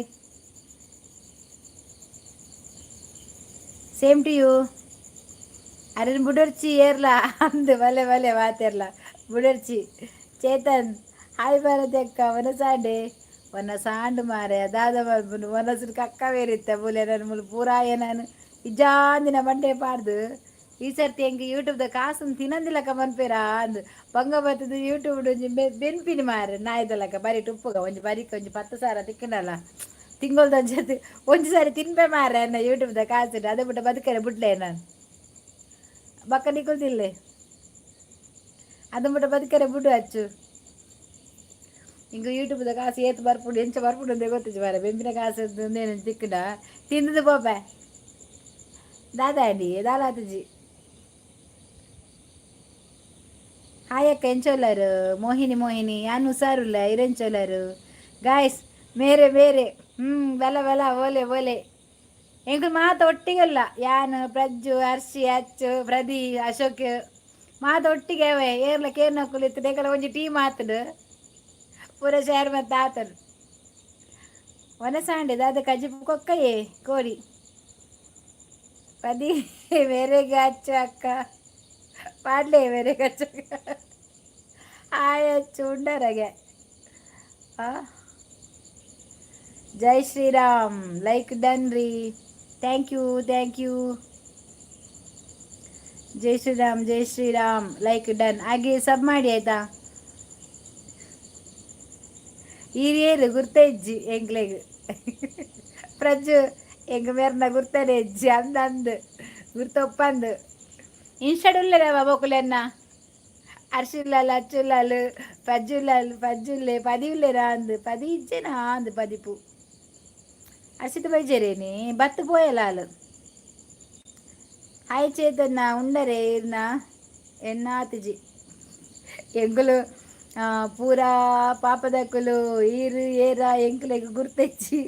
Same to you. Aron ಬುಡರ್ಚಿ ಏರ್ಲ ಅಂದು ಬಲೆ ಬಲೆ ಮಾತೆರ್ಲ ಬುಡರ್ಚಿ. ಚೇತನ್ ಹಾಯ್ ಭಾರತಿ ಅಕ್ಕ, ವನಸಾಂಡೆ ಒನ್ನ ಸಾಂಡು ಮಾರೆ ದಾದ ಮಲ್ಪುನು ಒನಸುಡು ಕಕ್ಕ ಬೇರಿತ್ತ ಬುಲೆ. ನನ್ನ ಮುಲು ಪೂರಾಯ ನಾನು ಇಜ್ಜಾಂದಿನ ಬಂಡೆ ಪಾಡ್ದು ಈ ಸರ್ತಿ ಎಂಕ್ ಯೂಟ್ಯೂಬ್ದ ಕಾಸುನ್ ತಿನಂದಿಲಕ ಮನ್ಪೇರಾ ಅಂದ್ ಬಂಗ ಬತ್ತದು. ಯೂಟ್ಯೂಬ್ ಒಂಜಿ ಬೆನ್ಪಿನಿ ಮಾರೆ ನಾಯ್ದಲಕ ಬರಿಟ್ ಉಪ್ಪುಗ ಒಂಜಿ ಬರಿಕ್ ಒಂಜಿ 10,000 ತಿಕ್ಕಂಡಲ್ಲ ತಿಂಗೊಳ್ದ ಒಂಜಿ ಒಂಜಿ ಸಾರಿ ತಿನ್ಪೆ ಮಾರೆ ಅನ್ನ ಯೂಟ್ಯೂಬ್ದ ಕಾಸು. ಅದೇ ಬಿಟ್ಟ ಬದುಕರೆ ಬುಡ್ಲೆ ನಾನು ಬಕ್ಕ ನಿಕುಲ್ದಿಲ್ಲೆ ಅದು ಬಿಟ್ಟ ಬದುಕರೆ ಬುಡು ಅಚ್ಚು. ಇಂಕ ಯೂಟ್ಯೂಬ್ದ ಕಾಸು ಏತ್ ಬರ್ಪುಂಡು ಎಂಚ ಬರ್ಪುಂಡು ಅಂದೇ ಗೊತ್ತಿಜ್ಜಿ ಮಾರೆ. ಬೆಂಪಿನ ಕಾಸು ಉಂದೇನು ತಿಕ್ಕುಂಡ ತಿಂದದು ಪೋಪೆ ದಾದಾಂಡಿ ದಾಲಾತುಜಿ. ಹಾಯ್ ಅಕ್ಕ, ಎಂಚೊಲ್ಲರು? ಮೋಹಿನಿ ಮೋಹಿನಿ ಯಾನ್ ಹುಷಾರುಲ್ಲ, ಇರೆಂಚೊಲ್ಲರು? ಗಾಯ್ಸ್ ಮೇರೆ ಮೇರೆ ಬೆಲ ಬೆಲ ಓಲೆ ಓಲೆ ಎಂಕುಲು ಮಾತ ಒಟ್ಟಿಗೆಲ್ಲ ಯಾನ್ ಪ್ರಜ್ಜು ಹರ್ಷಿ ಅಚ್ಚು ಪ್ರದಿ ಅಶೋಕ್ ಮಾತ ಒಟ್ಟಿಗೆ ಅವೆ. ಏರ್ಲ ಕೇರ್ನಕುಲು ಇತ್ತು ಎಂಕಲ ಒಂಜಿ ಟೀಮ್ ಆತುಂಡು ಪೂರ ಶೇರ್ ಮತ್ತೆ ಆತನು ವನಸಾಂಡೆ ದಾದ ಕಜಿಪು ಕೊಕ್ಕಯೇ ಕೋರಿ ಪದಿ ಮೇರೆಗೆ ಅಚ್ಚು ಅಕ್ಕ ಪಾಡ್ಲೆ ಮೇರೆಗೆ ಅಚ್ಚು. ಹಾಯ್ ಅಚ್ಚು, ಉಂಡರಗೆ. ಜೈ ಶ್ರೀರಾಮ್. ಲೈಕ್ ಡನ್ ರೀ. Thank you, thank you. Jai Shriram, Jai Shriram. Like done. ಹಾಗೆ ಸಬ್ ಮಾಡಿ ಆಯ್ತಾ. ಹಿರಿಯರು ಗುರ್ತ ಇಜ್ಜಿ ಎಂಕ್ಲೆಗ್. ಪ್ರಜ್ಜು ಎಂಕ್ ಮೇರ್ನ ಗುರ್ತನೆ ಇಜ್ಜಿ. ಅಂದ ಅಂದ್ ಗುರ್ತೊಪ್ಪಂದು ಇನ್ಸ್ಟಾಡ್ ಉಲ್ಲೆರ ಬೋಕುಲೆನ್ನ ಅರ್ಶುಲ್ಲಾಲ್ ಅಚ್ಚುಲ್ಲಾಲ್ ಪಜ್ಜುಲ್ಲಾಲ್ ಪಜ್ಜುಲ್ಲೆ ಪದಿ ಉಲ್ಲೆರ ಅಂದ್ ಪದಿ ಇಜ್ಜೆನಾ ಅಂದ್ ಪದಿಪು ಅರ್ಷಿತ ಬೈಜರೇನಿ ಬತ್ತು ಪೋಯಲಾಲ್. ಹಾಯ್ ಚೇತನ್ನ, ಉಂಡರೆ ಇರ್ನ ಎನ್ನಾತಿಜಿ. ಎಂಕುಲು ಪೂರಾ ಪಾಪದಕ್ಕುಲು ಈರು ಏರ ಎಂಕುಲೆಗ್ ಗುರ್ತೆಜ್ಜಿ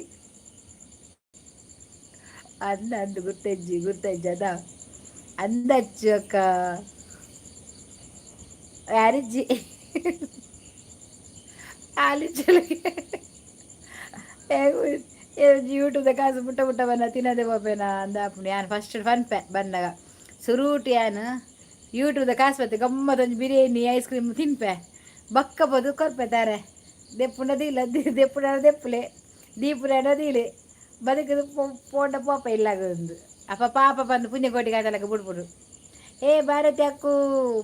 ಅಂದ ಅಂದ್ ಗುರ್ತೆಜ್ಜಿ ಗುರ್ತೆಜ್ಜಿ ಅದ ಅಂದಚ್ಚು ಅಕ್ಕ ಯಾರಿಜ್ಜಿ ಆಲಿಚ್ಚಲಿಗೆ ಯೂಟ್ಯೂಬ್ದ ಕಾಸು ಪುಟ್ಟ ಪುಟ್ಟ ಬನ್ನ ತಿನ್ನದೆ ಪೋಪೇನಾ ಅಂದ ಆಪುಂಡು. ಯಾನ್ ಫಸ್ಟ್ ಪನ್ಪೆ ಬನ್ನಗ ಸುರೂಟು ಯಾನ್ ಯೂಟ್ಯೂಬ್ದ ಕಾಸು ಬತ್ತೆ ಗಮ್ಮತ್ತೊಂಜಿ ಬಿರಿಯಾನಿ ಐಸ್ ಕ್ರೀಮ್ ತಿನ್ಪೆ ಬಕ್ಕ ಪೋದು ಕೊರ್ಪೆ ತಾರೆ ದೆಪ್ಪುಂಡ ದೀಲ ದೆಪ್ಪುಂಡ ದೆಪ್ಪುಲೆ ದೀಪುನ ದೀಲೆ ಬದುಕುದು ಪೋಂಡ ಪೋಪ ಇಲ್ಲಾಗ. ಅಪ್ಪ ಪಾಪ ಬಂದು ಪುಣ್ಯಕೋಟಿ ಕಾತಲಕ ಬುಡ್ಬುಡು. ಏ ಭಾರತಿ ಅಕ್ಕು,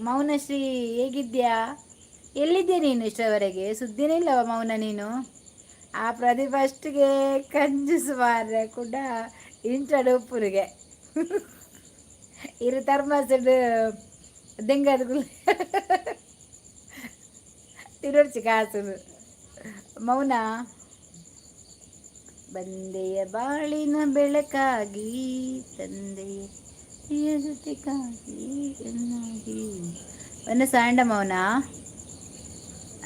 ಮೌನಶ್ರೀ ಹೇಗಿದ್ಯಾ? ಎಲ್ಲಿದ್ಯಾ ನೀನು ಇಷ್ಟರವರೆಗೆ? ಸುದ್ದಿನೇ ಇಲ್ಲವ ಮೌನ ನೀನು. ಆ ಪ್ರದೀಪ್ ಫಸ್ಟ್ಗೆ ಕಂಜೂಸ್ ಮಾರ್ರೆ ಕೂಡ ಇಂಚಡು ಉಪ್ಪುರಿಗೆ ಇರು ಥರ್ಮಸ್ಡ್ ದೆಂಗದ ತಿರುಡ್ಚಿ ಕಾಸು. ಮೌನ ಬಂದೆಯ ಬಾಳಿನ ಬೆಳಕಾಗಿ ತಂದೆಯ ಜೊತೆಗಾಗಿ ಎನ್ನಾಗಿ ಒನ್ನ ಸಾಂಡ ಮೌನ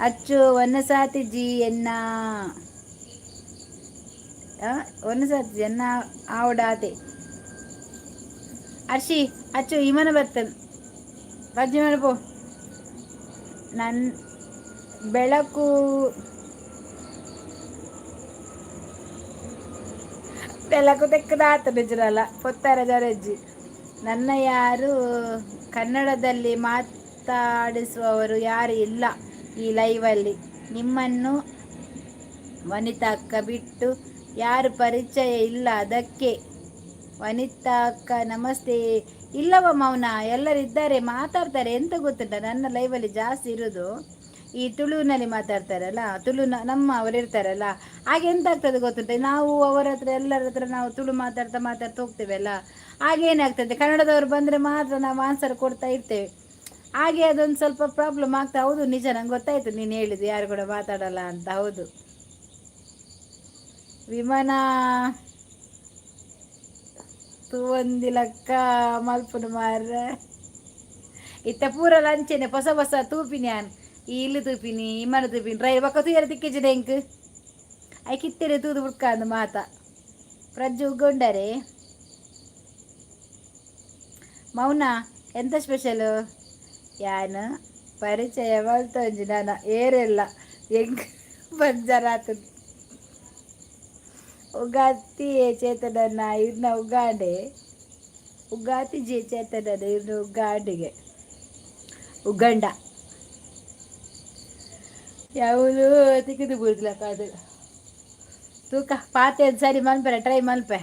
ಅಚ್ಚು ಒನ್ನ ಸಾತಿ ಜಿ ಎನ್ನ ಒನ್ನ ಸಾತಿ ಎನ್ನ ಆವಡಾತೆ ಅರ್ಷಿ ಅಚ್ಚು ಇಮನ ಬರ್ತನ್ ಪಜ್ಜಿ ಮನಪೋ ನನ್ನ ಬೆಳಕು ಬೆಳಕು ತೆಕ್ಕದಾತ ನಿಜರಲ್ಲ ಪೊತ್ತರ ಜರಜ್ಜಿ. ನನ್ನ ಯಾರು ಕನ್ನಡದಲ್ಲಿ ಮಾತಾಡಿಸುವವರು ಯಾರು ಇಲ್ಲ ಈ ಲೈವಲ್ಲಿ. ನಿಮ್ಮನ್ನು ವನಿತಾ ಅಕ್ಕ ಬಿಟ್ಟು ಯಾರು ಪರಿಚಯ ಇಲ್ಲ ಅದಕ್ಕೆ. ವನಿತಾ ಅಕ್ಕ ನಮಸ್ತೆ. ಇಲ್ಲವ ಮೌನ, ಎಲ್ಲರಿದ್ದಾರೆ ಮಾತಾಡ್ತಾರೆ. ಎಂತ ಗೊತ್ತುಂಟ, ನನ್ನ ಲೈವಲ್ಲಿ ಜಾಸ್ತಿ ಇರೋದು ಈ ತುಳುವಿನಲ್ಲಿ ಮಾತಾಡ್ತಾರಲ್ಲ, ತುಳು ನಮ್ಮ ಅವರು ಇರ್ತಾರಲ್ಲ. ಆಗ ಎಂತ ಆಗ್ತದೆ ಗೊತ್ತುಂಟ, ನಾವು ಅವರ ಹತ್ರ ಎಲ್ಲರ ಹತ್ರ ನಾವು ತುಳು ಮಾತಾಡ್ತಾ ಮಾತಾಡ್ತಾ ಹೋಗ್ತೇವೆ ಅಲ್ಲ. ಆಗ ಏನಾಗ್ತದೆ, ಕನ್ನಡದವರು ಬಂದರೆ ಮಾತ್ರ ನಾವು ಆನ್ಸರ್ ಕೊಡ್ತಾ ಇರ್ತೇವೆ. ಹಾಗೆ ಅದೊಂದು ಸ್ವಲ್ಪ ಪ್ರಾಬ್ಲಮ್ ಆಗ್ತಾ. ಹೌದು, ನಿಜ, ನಂಗೆ ಗೊತ್ತಾಯ್ತು ನೀನು ಹೇಳಿದ್ದು, ಯಾರು ಕೂಡ ಮಾತಾಡಲ್ಲ ಅಂತ. ಹೌದು. ವಿಮಾನ ತೂವಂದಿಲಕ್ಕ ಮಲ್ಪುನು ಮಾರ್ರೆ. ಇತ್ತ ಪೂರ ಲಂಚೆನೆ ಹೊಸ ಹೊಸ ತೂಪಿನಿ ಯಾನ್. ಈ ಇಲ್ಲು ತೂಪಿನಿ, ಇಮ್ಮನ ತೂಪಿನಿ, ರೈಲ್ ಬೊಕ್ಕ ತೂಯರ ತಿಕ್ಕಿಜಿಡ ಎಂಕ್. ಐಕಿತ್ತೆರೆ ತೂದು ಬುಡ್ಕ ಮಾತ. ಪ್ರಜ್ಜು ಉಗ್ಗೊಂಡರೆ. ಮೌನ, ಎಂತ ಸ್ಪೆಷಲ್? ಯಾನ್ ಪರಿಚಯ ಮಲ್ತೊಂಜಿ ನಾನ ಏರೆಲ್ಲ ಎಂಕ್ ಬಂಜಾರಾತು. ಉಗಾತಿ ಚೇತನನ್ನ ಇರ್ನ ಉಗಾಂಡೆ, ಉಗಾತಿ ಜೆ ಚೇತನನ ಇರ್ನ ಉಗಾಂಡಿಗೆ ಉಗಂಡ ಯಾವುದು ತಿಕ್ಕಿದು ಬೂರ್ದಿಲ್ಲ ಅದು. ತೂಕ ಪಾತೆ ಸರಿ ಮನ್ಪೆ, ಟ್ರೈ ಮನ್ಪೆ.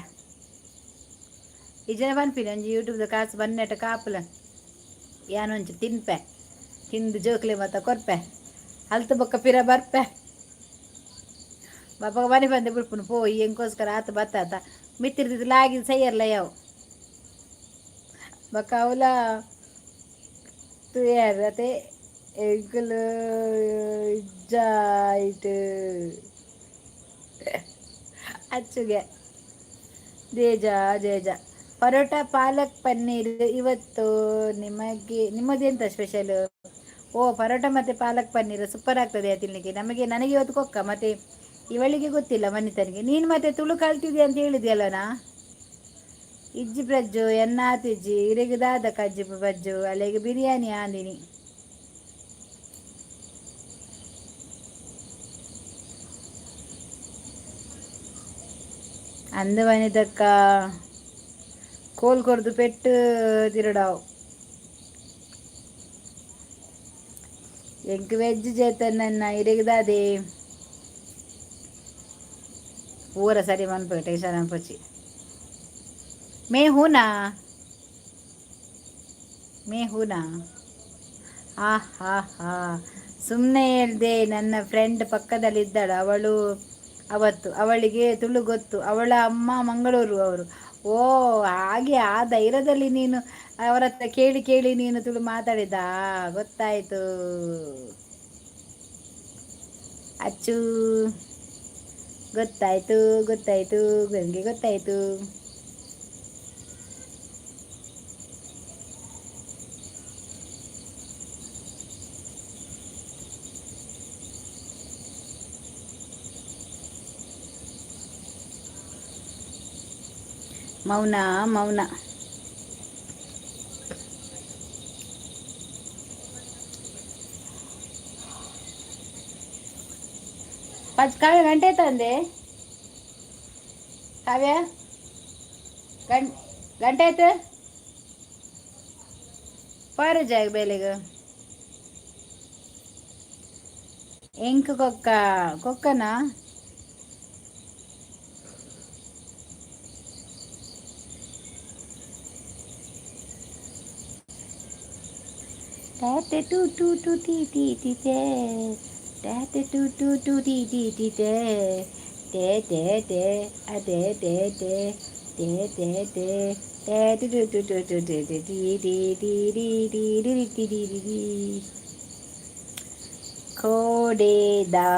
ಈ ಜನ ಪನ್ಪಿನಿ, ಒಂಜಿ ಯೂಟ್ಯೂಬ್ದ ಕಾಸು ಬನ್ನೆಟ ಕಾಪುಲ, ಯಾನೊಂಚು ತಿನ್ಪೆ, ತಿಂದು ಜೋಕ್ಲೆ ಮತ್ತ ಕೊರ್ಪೆ, ಅಲ್ತು ಬೊಕ್ಕ ಪಿರ ಬರ್ಪೆ. ಬಾಪಗ ಮನೆ ಬಂದೆ ಬಿಡ್ಪುನು ಪೋ. ಎಂಕೋಸ್ಕರ ಆತ ಬತ್ತಾತ ಮಿತ್ತಿರ್ದಿದ್ದು ಲಾಗಿ ಸೈಯರ್ಲ ಯಾವ ಬೊಕ್ಕ ಅವಲ ತೂಯರ್ ಅತೆ. ಎಂಕುಲು ಇಜ್ಜಾಯ್ತು ಅಚ್ಚುಗೆ. ದೇಜ ಜೇಜ ಪರೋಟ ಪಾಲಕ್ ಪನ್ನೀರ್ ಇವತ್ತು ನಿಮಗೆ. ನಿಮ್ಮದೆಂತ ಸ್ಪೆಷಲ್? ಓ, ಪರೋಟ ಮತ್ತು ಪಾಲಕ್ ಪನ್ನೀರ್ ಸೂಪರ್ ಆಗ್ತದೆ ತಿನ್ನಲಿಕ್ಕೆ. ನಮಗೆ, ನನಗೆ ಇವತ್ತು ಕೊಕ್ಕ ಮತ್ತೆ ಇವಳಿಗೆ ಗೊತ್ತಿಲ್ಲ, ವನಿತನಿಗೆ. ನೀನು ಮತ್ತೆ ತುಳು ಕಲ್ತಿದ್ಯಾ ಅಂತ ಹೇಳಿದ್ಯಲ್ಲನಾ? ಇಜ್ಜಿ ಪ್ರಜ್ಜು, ಎನ್ನಾತಿಜ್ಜಿ ಇರೆಗ್ ದಾದ ಕಜ್ಜಿ ಬಜ್ಜು? ಅಲೆಗೆ ಬಿರಿಯಾನಿ ಆಂದಿನಿ. ಅಂದ ವನಿತಕ್ಕ, ಕೋಲ್ ಕೊರ್ದು ಪೆಟ್ಟು ತಿರುಡಾವು. ಎಂಕ್ ವೆಜ್ ಚೇತನನ್ನ, ಇರೆಗ್ ದಾದೆ? ಪೂರ ಸರಿ ಮನ್ಪು, ಟೆನ್ಷನ್ ಅನ್ಪೊಚ್ಚಿ. मैं हूँ ना, मैं हूँ ना. ಆ ಹಾ ಹಾ, ಸುಮ್ಮನೆ ಹೇಳ್ದೆ. ನನ್ನ ಫ್ರೆಂಡ್ ಪಕ್ಕದಲ್ಲಿದ್ದಾಳು ಅವಳು. ಅವತ್ತು ಅವಳಿಗೆ ತುಳು ಗೊತ್ತು. ಅವಳ ಅಮ್ಮ ಮಂಗಳೂರು ಅವರು. ಓ, ಹಾಗೆ. ಆ ಧೈರ್ಯದಲ್ಲಿ ನೀನು ಅವರ ಹತ್ರ ಕೇಳಿ ಕೇಳಿ ನೀನು ತುಳು ಮಾತಾಡಿದ. ಗೊತ್ತಾಯಿತು ಅಚ್ಚು, ಗೊತ್ತಾಯ್ತು, ಗೊತ್ತಾಯ್ತು, ನನಗೆ ಗೊತ್ತಾಯ್ತು. ಮೌನ ಮೌನ. ಪಚ್ ಕಾವ್ಯ, ಗಂಟೆ ತಂದೆ. ಕಾವ್ಯ, ಗಂಟೆ ಆಯ್ತು. ಪಾರು ಜಾಗ ಬೇಲೆಗ್. ಎಂಕ್ ಕೊಕ್ಕ ಕೊಕ್ಕನಾ? ಟೇ ಟು ಟು ಟು T T T ಟೇ, ಟೇ ಟು ಟು ಟು ಟಿ ಟಿ ಟಿ ಟೇ, ಟೇ ಟೇ ಟೇ ಅದೇ ಟೇ ಟೇ ಟೇ ಟೇ ಟೇ ಟೇ ಟು ಟು ಟು ಟು ಟು T T T T T T T T T T T. ಕೋಡೇದಾನ್.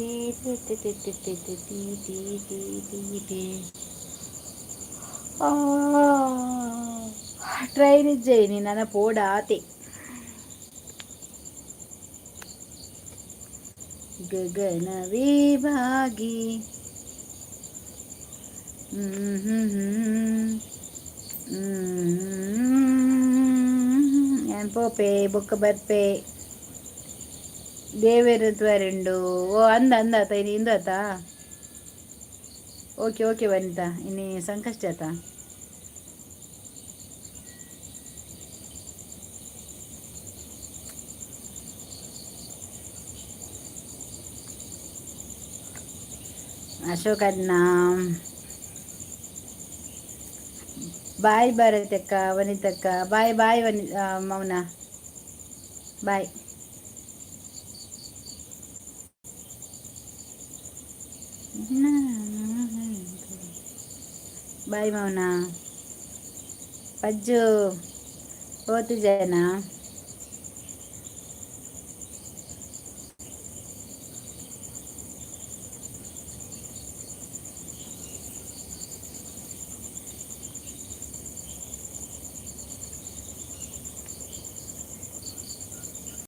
Tea T T T T T T T T T T T. Train ಇಜ್ಜೆ ನನ್ನ ಪೋಡಾತೆ. ಗಗನವೇ ಬಾಗಿ. ಹ್ಮ್ ಹ್ಮ್ ಹ್ಮ್ ಯಾನ್ ಪೋಪೆ ಬೊಕ್ಕ ಬರ್ಪೆ. ದೇವೇರ್ ತ್ವರೆಂಡು. ಓ, ಅಂದ ಅಂದ ಆತ ಇನಿ ಇಂದು ಆತ. ಓಕೆ ಓಕೆ ವನಿತಾ, ಇನಿ ಸಂಕಷ್ಟ ಆತ. ಅಶೋಕ್ ಅಣ್ಣ, ಬಾಯ್. ಭಾರತಕ್ಕ, ವನಿತಕ್ಕ, ಬಾಯ್ ಬಾಯ್. ವನಿ ಮೌನ, ಬಾಯ್. ಬಾಯ್ ಮೌನ. ಪಜ್ಜು ಪೋತುಜನ.